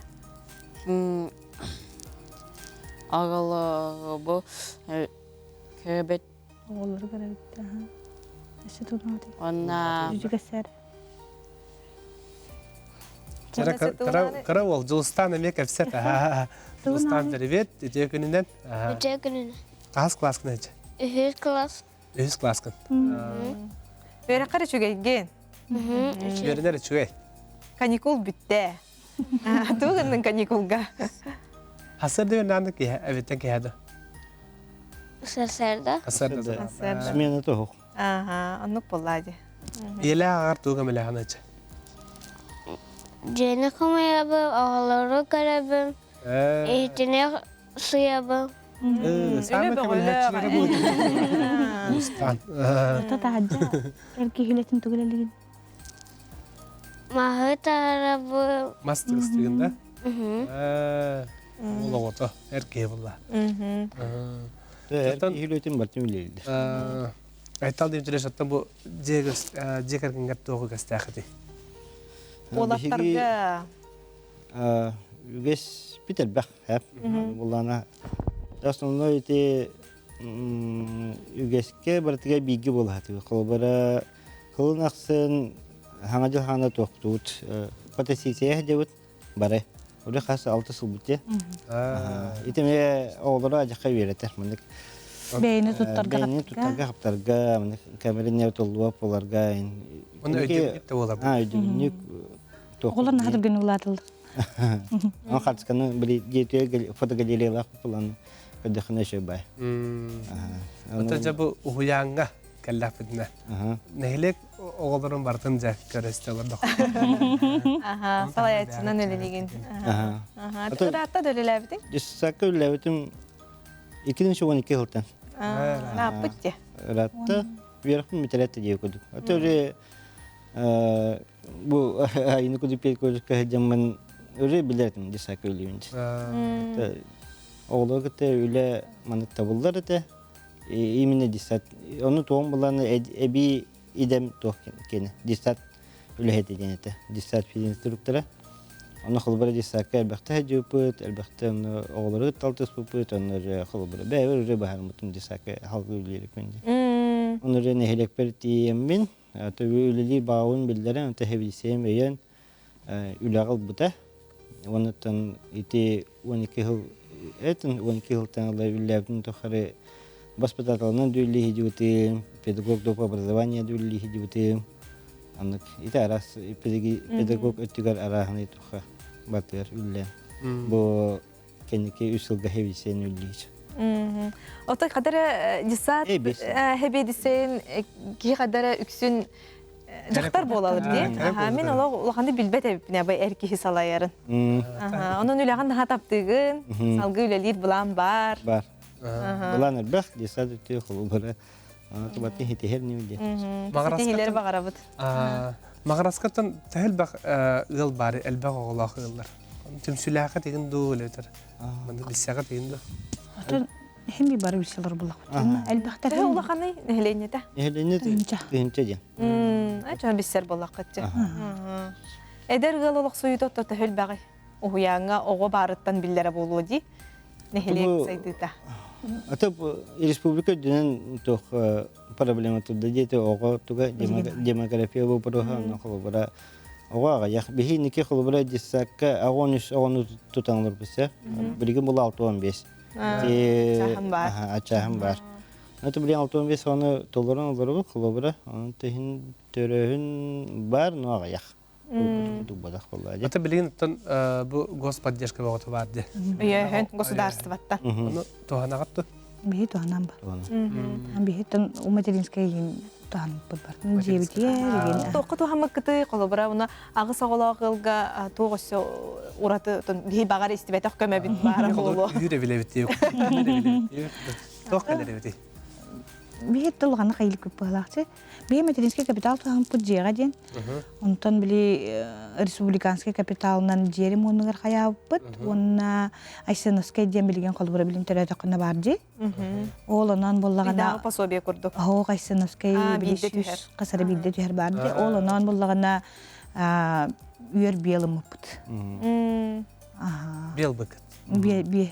Аҕалаҕыбы көрбөт. Оҕолору көрөбүт. Өссө тугу Онна Жүгәсәр. Кыра уол Дьулустаан эмиэ кэпсэт. Дьулустаан привет, үтүө күнүнэн. Үтүө күнүнэн. Хаһыс класскын эчэ? Үһүс класс. Үһүс класскын. Үөрэххэр үчүгэйгин. Үөрэнэр үчүгэй. Каникул бүттэ. Тугу гынныҥ каникулга? Хасырда үөрэнэ киһи эбиттэн киһи да. Сарсыарда. Сарсыарда. Смена тоһук. Ага, оннук буоллаа дии. Ийэлээх аҕар тугу көмөлөһөн ача? Дьиэни хомуйабын, оҕолору көрөбүн, иһитини сыйабын. Саамай көмөлөһөөччүлэрэ буолуо. Устан. Ото таһырдьа эр киһи үлэтин тугу үлэлиигин? Маһы тарабы. Мас тыгыстыгын да? Ол оҕото эр киһи булла. Эр киһи үлэтин бартын үлэлиир. Айтал Дмитриевич, оттон бу дьиэ кэргэҥҥэр туох үгэстээх этэй? Уолаттарга үгэс бит элбэх буллана основной ити үгэскэ барытыгар бииргэ буолаһатыгы холобура кылын ахсын хаҥа дьыл хаана туохтуут фотосессия дебут бары уже хас алты сылбыт те ити эмиэ оҕолоро адьахха үөрэтэр маннык бэйэни туттарга бэйэни туттарга хаптарга маннык камераны толлуа боларга Оны өйдөбүнньүк да буолар. А өйдөбүнньүк Оҕолор наһаа түргэнник улааталлар. Аны хартысканы били диэтүө фотогалереялаах булан көрдөххүнэ үчүгэй бай. Ото дьэ бу уһуйааҥҥа кэллэхпитинэ нэһилиэк оҕолорун барытын дьэ көрө-истэ олордох. Аха, салайааччынан үлэлиигин. Аха. Ыраатта да үлэлээбитиҥ? Дьыссаакка үлэлээбитим 2012 сылтан. Ырааппыт дии. Ыраатта. Үөрэхпин бүтэрээт диye курдук. Ото уже бу айыны кудук педагогика сылдьаммын уже билэр этим десака үлүбүн. Оҕолор кытта үлэ маннык табыллар этэ. Именно десат. Ону туом булан эби идем туох кene десат үлэһити диэн этэ. Десат физинструктора. Ону холобура десакка элбэхтэ сылдьыбыппыт, элбэхтэ ону оҕолору кытта алтыспыппыт, онно уже холобура бэйэбэр уже баһармытым десакка халгы үлэлиириппин дии. Ону уже нэһилиэкпэр тиийэммин, үлэлиир баҕабын биллэрэн, онто хэбилисиэм өйөөн үлэҕэ ылбыта. Онуттан ити 12 сыл этин 12 сылтан ыла үлэлээбитим тухары воспитателынан да үлэлии сылдьыбытым, педагог доп образования да үлэлии сылдьыбытым. Аннык ити араас педагог өттүгэр арааһынай туха батыар үллээн. Бу кэнники үс сылга хэбисиэн үллиир. Отой хадара десат хэбидисен киһи хадара үксүн дьахтар буолалар дии. Мин олох улаханды билбэт эбиппин абай эр киһи салайарын. Онон үлэҕин наһаа таптыгын, салгыы үлэлиир былаан бар. Бар. Былаан элбэх, десат үтүө холобура Тубаты хитиһэр ньүдэ. Ситиһилэр баҕарабыт. Маҕараскаттан төһө элбэх ыал баар, элбэх оҕолоох ыаллар. Түмсүүлээххэ тигин дуу өлөтөр. Манна билсэҕэ тигин дуу. Отон хими бары билсэлэр буллахпыт. Элбэхтэр. Төһө улаханый нэһилиэнньэтэ? Нэһилиэнньэ тыһыынча диэн. Ача билсэр буоллаххыт. Эдэр ыал олохсуйута отто төһө элбэҕий? Уһуйааҥҥа оҕо баарыттан биллэрэ буолуо дии. Нэһилиэк сайдыыта. Ата республика үрдүнэн туох проблема турда диэти оҕо туга демография вопроһа онно холобура оҕо аҕыйах биһи инники холобура детсадка 13 оҕону тутан олорбуса билигин була 65 Ачааһын бар. Ачааһын бар. Это билигин 65 оҕону толорон олоробут холобура онон тыһын төрөһүн бар но аҕыйах. Это билигин оттон бу господдержка бөҕөтө баар дии. Өйөһөн государствоттан. Ону туһанаҕыт дуо? Биһи туһанан бар. Биһиттэн материнскай иһин туһанпыт бар. Дьиэбитигэр Туохха туһаммыккытый холобура уна аҕыс оҕолоох ыалга туох өссө ураты биһи баҕар истибэтэх көмөбүт баара буолуо. Үүр эбилэбит Туох кэлэр эбитий? Биһи тылҕаны хайылыкпыт быһалаахчы. Биһи материнский капитал туһампыт дьиэҕэ диэн. Онтон били республиканский капиталынан дьиэ ремонугар хайаабыппыт. Уонна Айсеновскай диэн билигин холобура билин төрөөтөххүнэ баар дии. Ол онон буоллаҕына пособие курдук. Оһох Айсеновскай биир хасара биирдэ түһэр баар дии. Ол онон буоллаҕына үөр биэ ылыммыппыт. Биэл быкыт. Биэ биэ.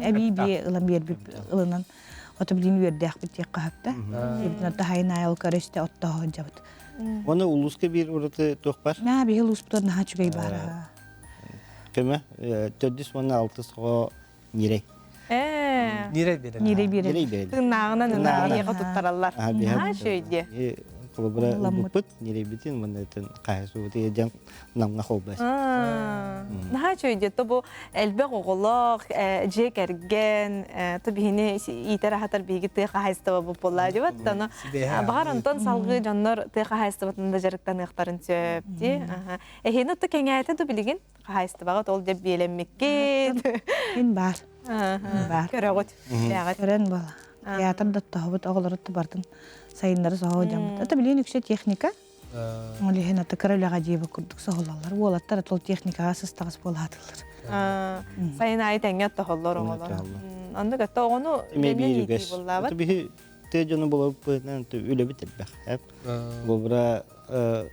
Эбии биэ ылан биэрбит ылынан Ото билин үөрдээхпит диэххэ сөптө. Эбитин таһайын аайыл көрөстө оттоһо сылдьабыт. Оны улууска биир ураты туох бар? Наа биһи улууспутугар наһаа үчүгэй баар. Көмө төрдүс уонна алтыс оҕо ньирэй. Ньирэй биэрэр. Ньирэй биэрэр. Тыыннааҕынан ынааҕы туттараллар. Наһаа үчүгэй диэ. Холобура ылбыппыт ньирэйбитин уонна хаһысыбыт дьон намҥа холбас. Наһаа үчүгэй диэ. То бу элбэх оҕолоох, дьиэ кэргэн, то биһини иитэр-аһатар биһиги тыа хаһаайыстыба буолла дибат. Ону баҕар онтон салгыы дьоннор тыа хаһаайыстыбатын да дьарыктаныахтарын сөп дии. Эһиэни отто кэҥээтэ ду билигин хаһаайыстыбаҕыт ол деп биэлэммиккит. Мин баар. Баар. Көрөҕүт. Көрөн буола. Театр да тоһобут оҕолору бартын сайыннары соһо дьаммыт. Это билин үксэ техника. Ол иһин аты кыра үлэҕэ диэбит курдук соһулаллар. Уолаттар тол техникаҕа сыстаҕас буолаатылар. Сайын аайы тэҥҥэ тоһоллор оҕолор. Оннук это оҕону Эме биир үгэс. Это биһи тыа дьоно буоларбытынан үлэбит элбэх. Холобура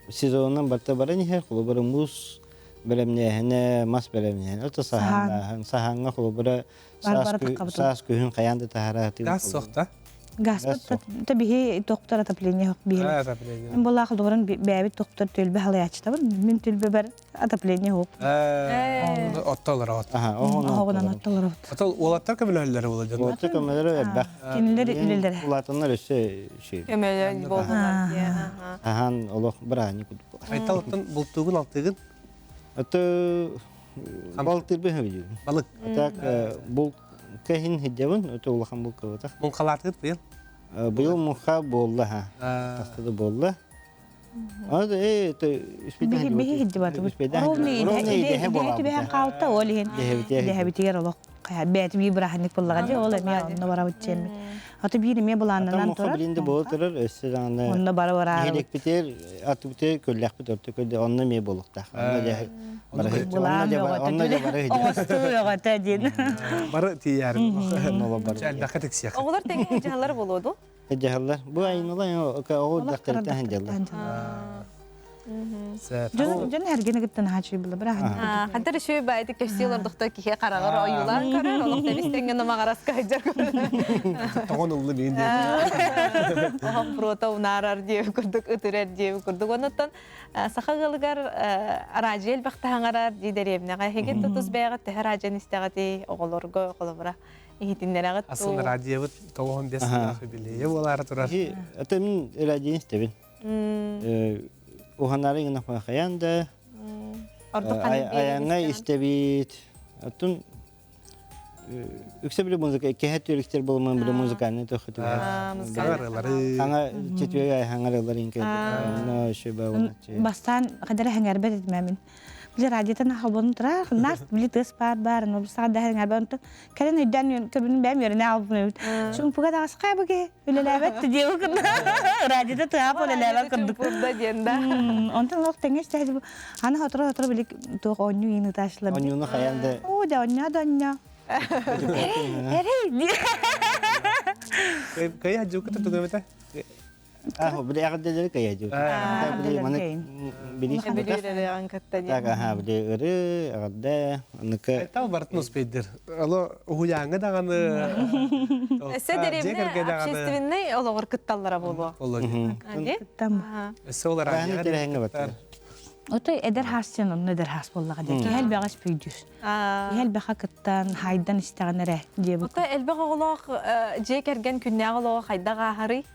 сезонунан барта баран иһэр, холобура муус бэлэмнээһинэ, мас бэлэмнээһинэ, это саһааннааһын, саһааҥҥа холобура саас күһүн хайаан да таһара Газ суох да? Газ та биһи тоқтар отопление хоқ биһи. Булаах дорон бэбит тоқтар түлбэ халаячтабын. Мин түлбе отопление хоқ. Оттолор от. Оҕунан оттолор от. Отол уолаттар көмөлөһөллөр була дьон. Уолаттар көмөлөрө элбэх. Кинилер үлэлэрэ. Улаатаннар өссө şey. Көмөлө болдулар. Ахан олох бырааһынньык курдук буолар. Айтал оттон бултуугун алтыгын? Ото балтырбы хабидю. Балык. Так бул кэһин хиджабын өтө улахан бул кыбытах. Муҥхалаатыгыт быйыл? Быйыл муҥха буолла ха. Таста да буолла. Биһи хиддибатыбыт. Ровно түбэһэн хаалта ол иһин дэһэбитигэр олох бэйэтэ биир бырааһынньык буоллаҕа дии ол эмиэ онно барабыт диэммит. Аты биир эмиэ былааннанан турар. Билинде буола турар өссө даҕаны Онно бара бараары. Иһиликпитигэр атыбытыгар көллөхпүт орто көрдө онно эмиэ буолуохтаах. Онно дьэ бары Былаан бөҕөтө. Оҥостуу бөҕөтө диэн. Бары тиийээр. Элбэххэ тиксиэх. Оҕолор тэҥҥэ дьаһаллар буолуо дуу? Дьаһаллар. Бу айыналар оҕо дьахтарыттан дьаллар. Дьон дьон эргини кытта наһаа үчүгэй була быраһын. Хантар үчүгэй баайты кэпсии олордохто киһи хараҕар ойуулаан көрөр, олох тэбис-тэҥҥэ намаҕараска сылдьар көрөр. Тоҕон ыллы миин диэн. Оһох буруота унаарар диэби курдук, ытырар диэби курдук. Онуттан саха ыалыгар араадьыйа элбэх таһаҥарар дии дэриэбинэҕэ. Эһиги тутус бэйэҕит төһө араадьыйаны истэҕитий оҕолорго холобура иһитиннэрэҕит Асын радиобыт 95 сыллаах юбилейа буолаары турар. Это мин радио истэбин. Уһанары гына хайаан да айаҥҥа истэбит. Оттон үксэ били музыка кэһэ түөрүктэр буолуман били музыкальный тохоту. Хаҥарылары. Хаҥа четверг хаҥарылары инке. Но еще Бастаан хадара хаҥарбат этимэмин. Били радиотан холбонун турар, нас били тыас баар баар, но саҕа да хаҥарбат онтон Кэлин өйдөөн көрбүнүн бэйэм үөрэнэ аалбын эбит. Чуҥпуга таҕысхаа бу киһи үлэлээбэт диэбит курдук. Радиода тыаап үлэлээбэт курдук. Чуҥпурда диэн да. Онтон олох тэҥҥэ истээчи аны сотору сотору били туох оонньуу иин ытаачылар. Оонньууну хайаан да. Оо да оонньоо да оонньоо. Эрэй, эрэй. Кыйа дьукка тугу Аһо били эҕэрдэлэри кыйа дьу. Били маны били Бүлүүрэлэҕин кытта диэн. Так аха били ыры эҕэрдэ аныка Айтал бартын успейдер. Ало уһуйааҥҥа даҕаны Өссө дэриэбинэ общественнай олоҕор кытталлара буолуо. Өссө ол Арааны тэрээһиҥҥэ баттар. Отой эдэр хаас диэн онно эдэр хаас буоллаҕа диэн. Киһи элбэҕи спүйдүүр. Киһи элбэхэ кыттан, хайдан истэҕин эрэ диэбит. Отой элбэх оҕолоох дьиэ кэргэн күннээҕи олоҕо хайдах ааһарый?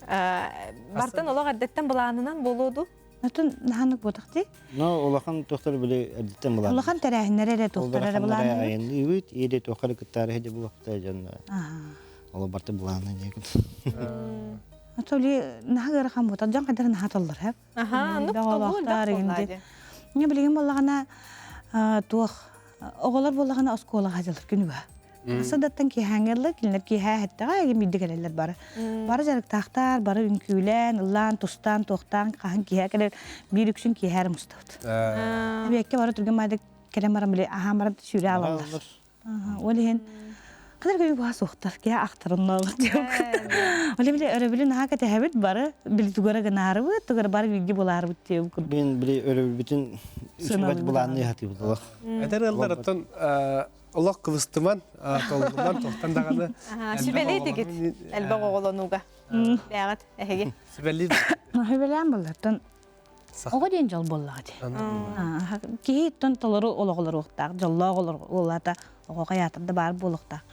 Бартан олох эрдэттэн былаанынан буолуо дуу? Отун наһанык буотахти. Но улахан туохтар били эрдэттэн былаан. Улахан тэрээһиннэр эрэ туохтар эрэ былаан. Айанныыбыт, иэдэ туохтары кыттаары хеде булахта дьон. Оло барты былааны диэкут. Отоли наһа ыарахан буотах дьон хайдах наһаа толлор хэп. Аха, ну толлуу элбэх буоллаа Не билигин буоллаҕына туох оҕолор буоллаҕына оскуолаҕа дьылыр күнү быһа. Садаттан киэһээҥҥэ кинилэр киэһээ эһэттэҕэ эйим биирдэ кэлэллэр бары. Бары дьарыктаахтар, бары үҥкүүлээн, ыллаан, тустаан, туохтаан, хаһан киэһээ кэлэр биир үксүн киэһээ эрэ мустабыт. Эбиэккэ бары түргэн маайдык кэлэн баран били аһаан баран сүүрэ аалаллар. Ол иһин Ханар күнү буһа суохтар, киһи ахтарынналар диэн. Ол били өрөбүлү наһаа кэтэһэбит бары, били тугара гынаарыбыт, тугара бары бииргэ булаарбыт диэн курдук. Бин били өрөбүлбүтүн үчүгэй былаанныы хатыыбыт олох. Эдэр ыаллар оттон олох кыбыстыман, толлуман, тохтон даҕаны. Сүбэлии тигит элбэх оҕолонууга. Бэҕэт эһиги. Сүбэлии. Сүбэлээн буллартан Оҕо диэн дьол буоллаҕа дии. Киһи тон толору олоҕолоруохтаах, дьоллоох олоҕолоруохтаах, оҕо хайаатар да баар буолуохтаах.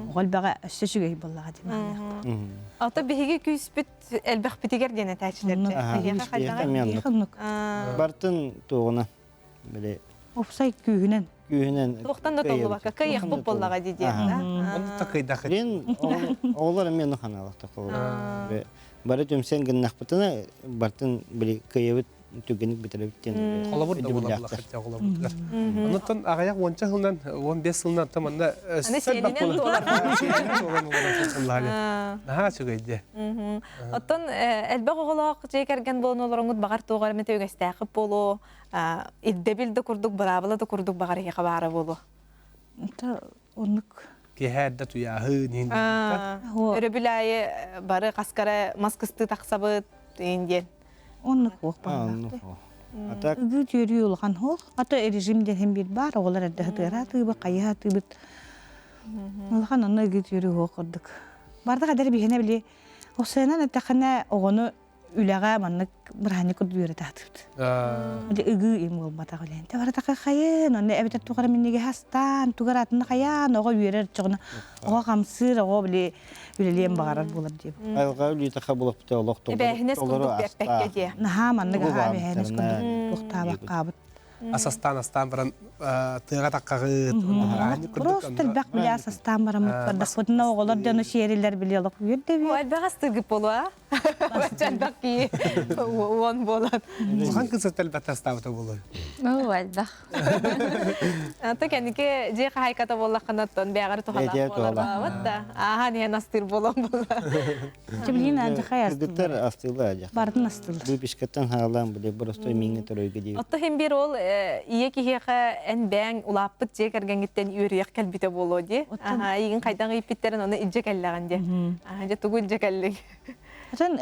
Оҕо элбэҕэ өссө үчүгэй буоллаҕа дии маныахтаах. Ото биһиги күүспүт элбэхпитигэр диэн этээчилэр дьэ. Эһиэхэ хайдаҕай? Бартын туоҕуна били Опсай күүһүнэн. Күүһүнэн. Туохтан да толлубакка кыайыахпыт буоллаҕа дии диэн. Онно та кыйдах. Мен оҕолор эмиэ онно ханаалахтар. Бары түмсэн гыннахпытына бартын били кыайабыт. Түгэнник бүтэрбит диэн. Холобур да буолар оҕолорбутугар. Оннуттан аҕыйах уонча сылынан, 15 сылынан оттон манна Аны сиэнинэн туолар. Наһаа үчүгэй дии. Оттон элбэх оҕолоох дьиэ кэргэн буолан олороҥҥут баҕар туох эрэ эмит үгэстээххит буолуо, ирдэбил да курдук, быраабыла да курдук баҕар эһиэхэ баара буолуо. Оннук. Киэһэ эрдэ туйааһы ниин. Өрөбүл аайы бары хаскара мас кыстыы тахсабыт диэн. Оннук хуох баҕалаах. Ыгыы түөрүү улахан хуох. Ата режим диэн биир баар, оҕолор эрдэ сытыара атыыбыт, хайыһа атыыбыт. Улахан онно ыгыы түөрүү хуох курдук. Бардах эдэр биһиэнэ били Осуонан эттэххинэ оҕону үлэҕэ маннык бырааһынньык курдук үөрэтэ сатыыбыт. Дьэ ыгыы им буолбатах үлээн. Тэ барытака хайын, онно эбэтэр туох эрэ минньигэһи астаан, тугу эрэ атыны хайаан, оҕо үөрэр чоҕуна, оҕо хамсыыр, оҕо били үлэлиэн баҕарар буолар диэбит. Айылҕа үлүйтэхэ булаппыта олох Эбээһинэс толору курдук бэппэккэ астаах. диэ. Наһаа маннык Тугу аһаа эбээһинэс курдук баамтарына туохтаабаккаабыт. Ас астаан астаан баран тыаҕа таккаҕыт, Просто элбэх били ас астаан бараммыт бардахпытына оҕолор дьону сиэрилэр били олох үөрдэ О, элбэх астыыргыт буолуо, Элбэх кии уон буолан. Улахан кыз элбэх астаабыта буолуо. Оо, элбэх. Ата кэнники дьиэ хаһайката буоллаххына оттон бэйэҕэр туһалаах буолар баабыт да. Ааһан иһэн астыыр буолан буолла. Чэбилиин алдьархай Кыргыттар астыылар адьах. Бардын астыылар. Выпискаттан хаалаан били боростой миҥҥэ төрөйгө диэбит. Отто иһин биир ол ийэ киһиэхэ эн бэйэҥ улааппыт дьиэ кэргэҥҥиттэн үөрүйэх кэлбитэ буолуо дии. Аха, эйигин хайдах ииппиттэрин ону илдьэ кэллэҕин дии. Аха, дьэ тугу илдьэ кэллиҥ? Атын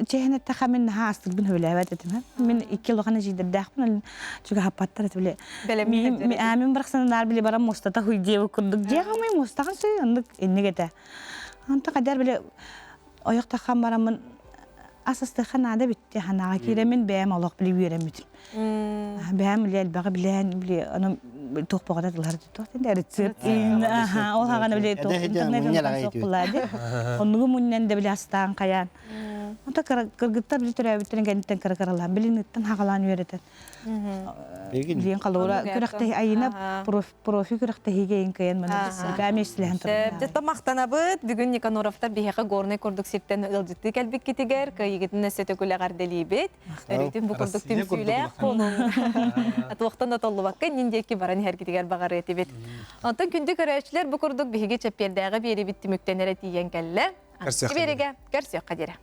чэһин эттэххэ мин наһаа астырбын сөбүлээбэт этим. Мин икки улахан эдьиийдэрдээхпин, чугаһаппаттар этэ били. Мин барахсан наар били баран муостата хуй диэбит курдук. Дьиэ хамай муостаҕын сүй оннук инник этэ. Онто хайдар били ойох таххан бараммын ас астыахха наада битти ханаҕа киирэммин бэйэм олох били үөрэммитим. Бэйэм били элбэҕи билэн били ону туох боҕото тылар туох дэнэ рецепт ол хаҕана били туох интернет суох ди. Оннугу мунньан да били астаан хайаан. Онто кыргыттар били төрөөбүттэрин кэнниттэн кыра кыралаан билин ыттан хаҕалаан үөрэтэн. Билин халура күрэхтэһи айына профи күрэхтэһиигэ иин кыйан маны миэстэлэһэн турар. Дьэ махтанабыт. Бүгүн Никаноровтар биһиэхэ Горнай курдук сиртэн ыалдьыттыы кэлбиккитигэр кыайыгытын өссө төгүл эҕэрдэлиибит. Өрүүтүн бу курдук түмсүүлээх буолуҥ. Туохтан да толлубакка иннин диэки баран иһэргитигэр баҕарыа этибит. Онтон күндү көрөөччүлэр бу курдук биһиги чэппиэрдээҕи биэрибит түмүктэнэрэ тиийэн кэллэ. Биэригэ көрсүөххэ диэри.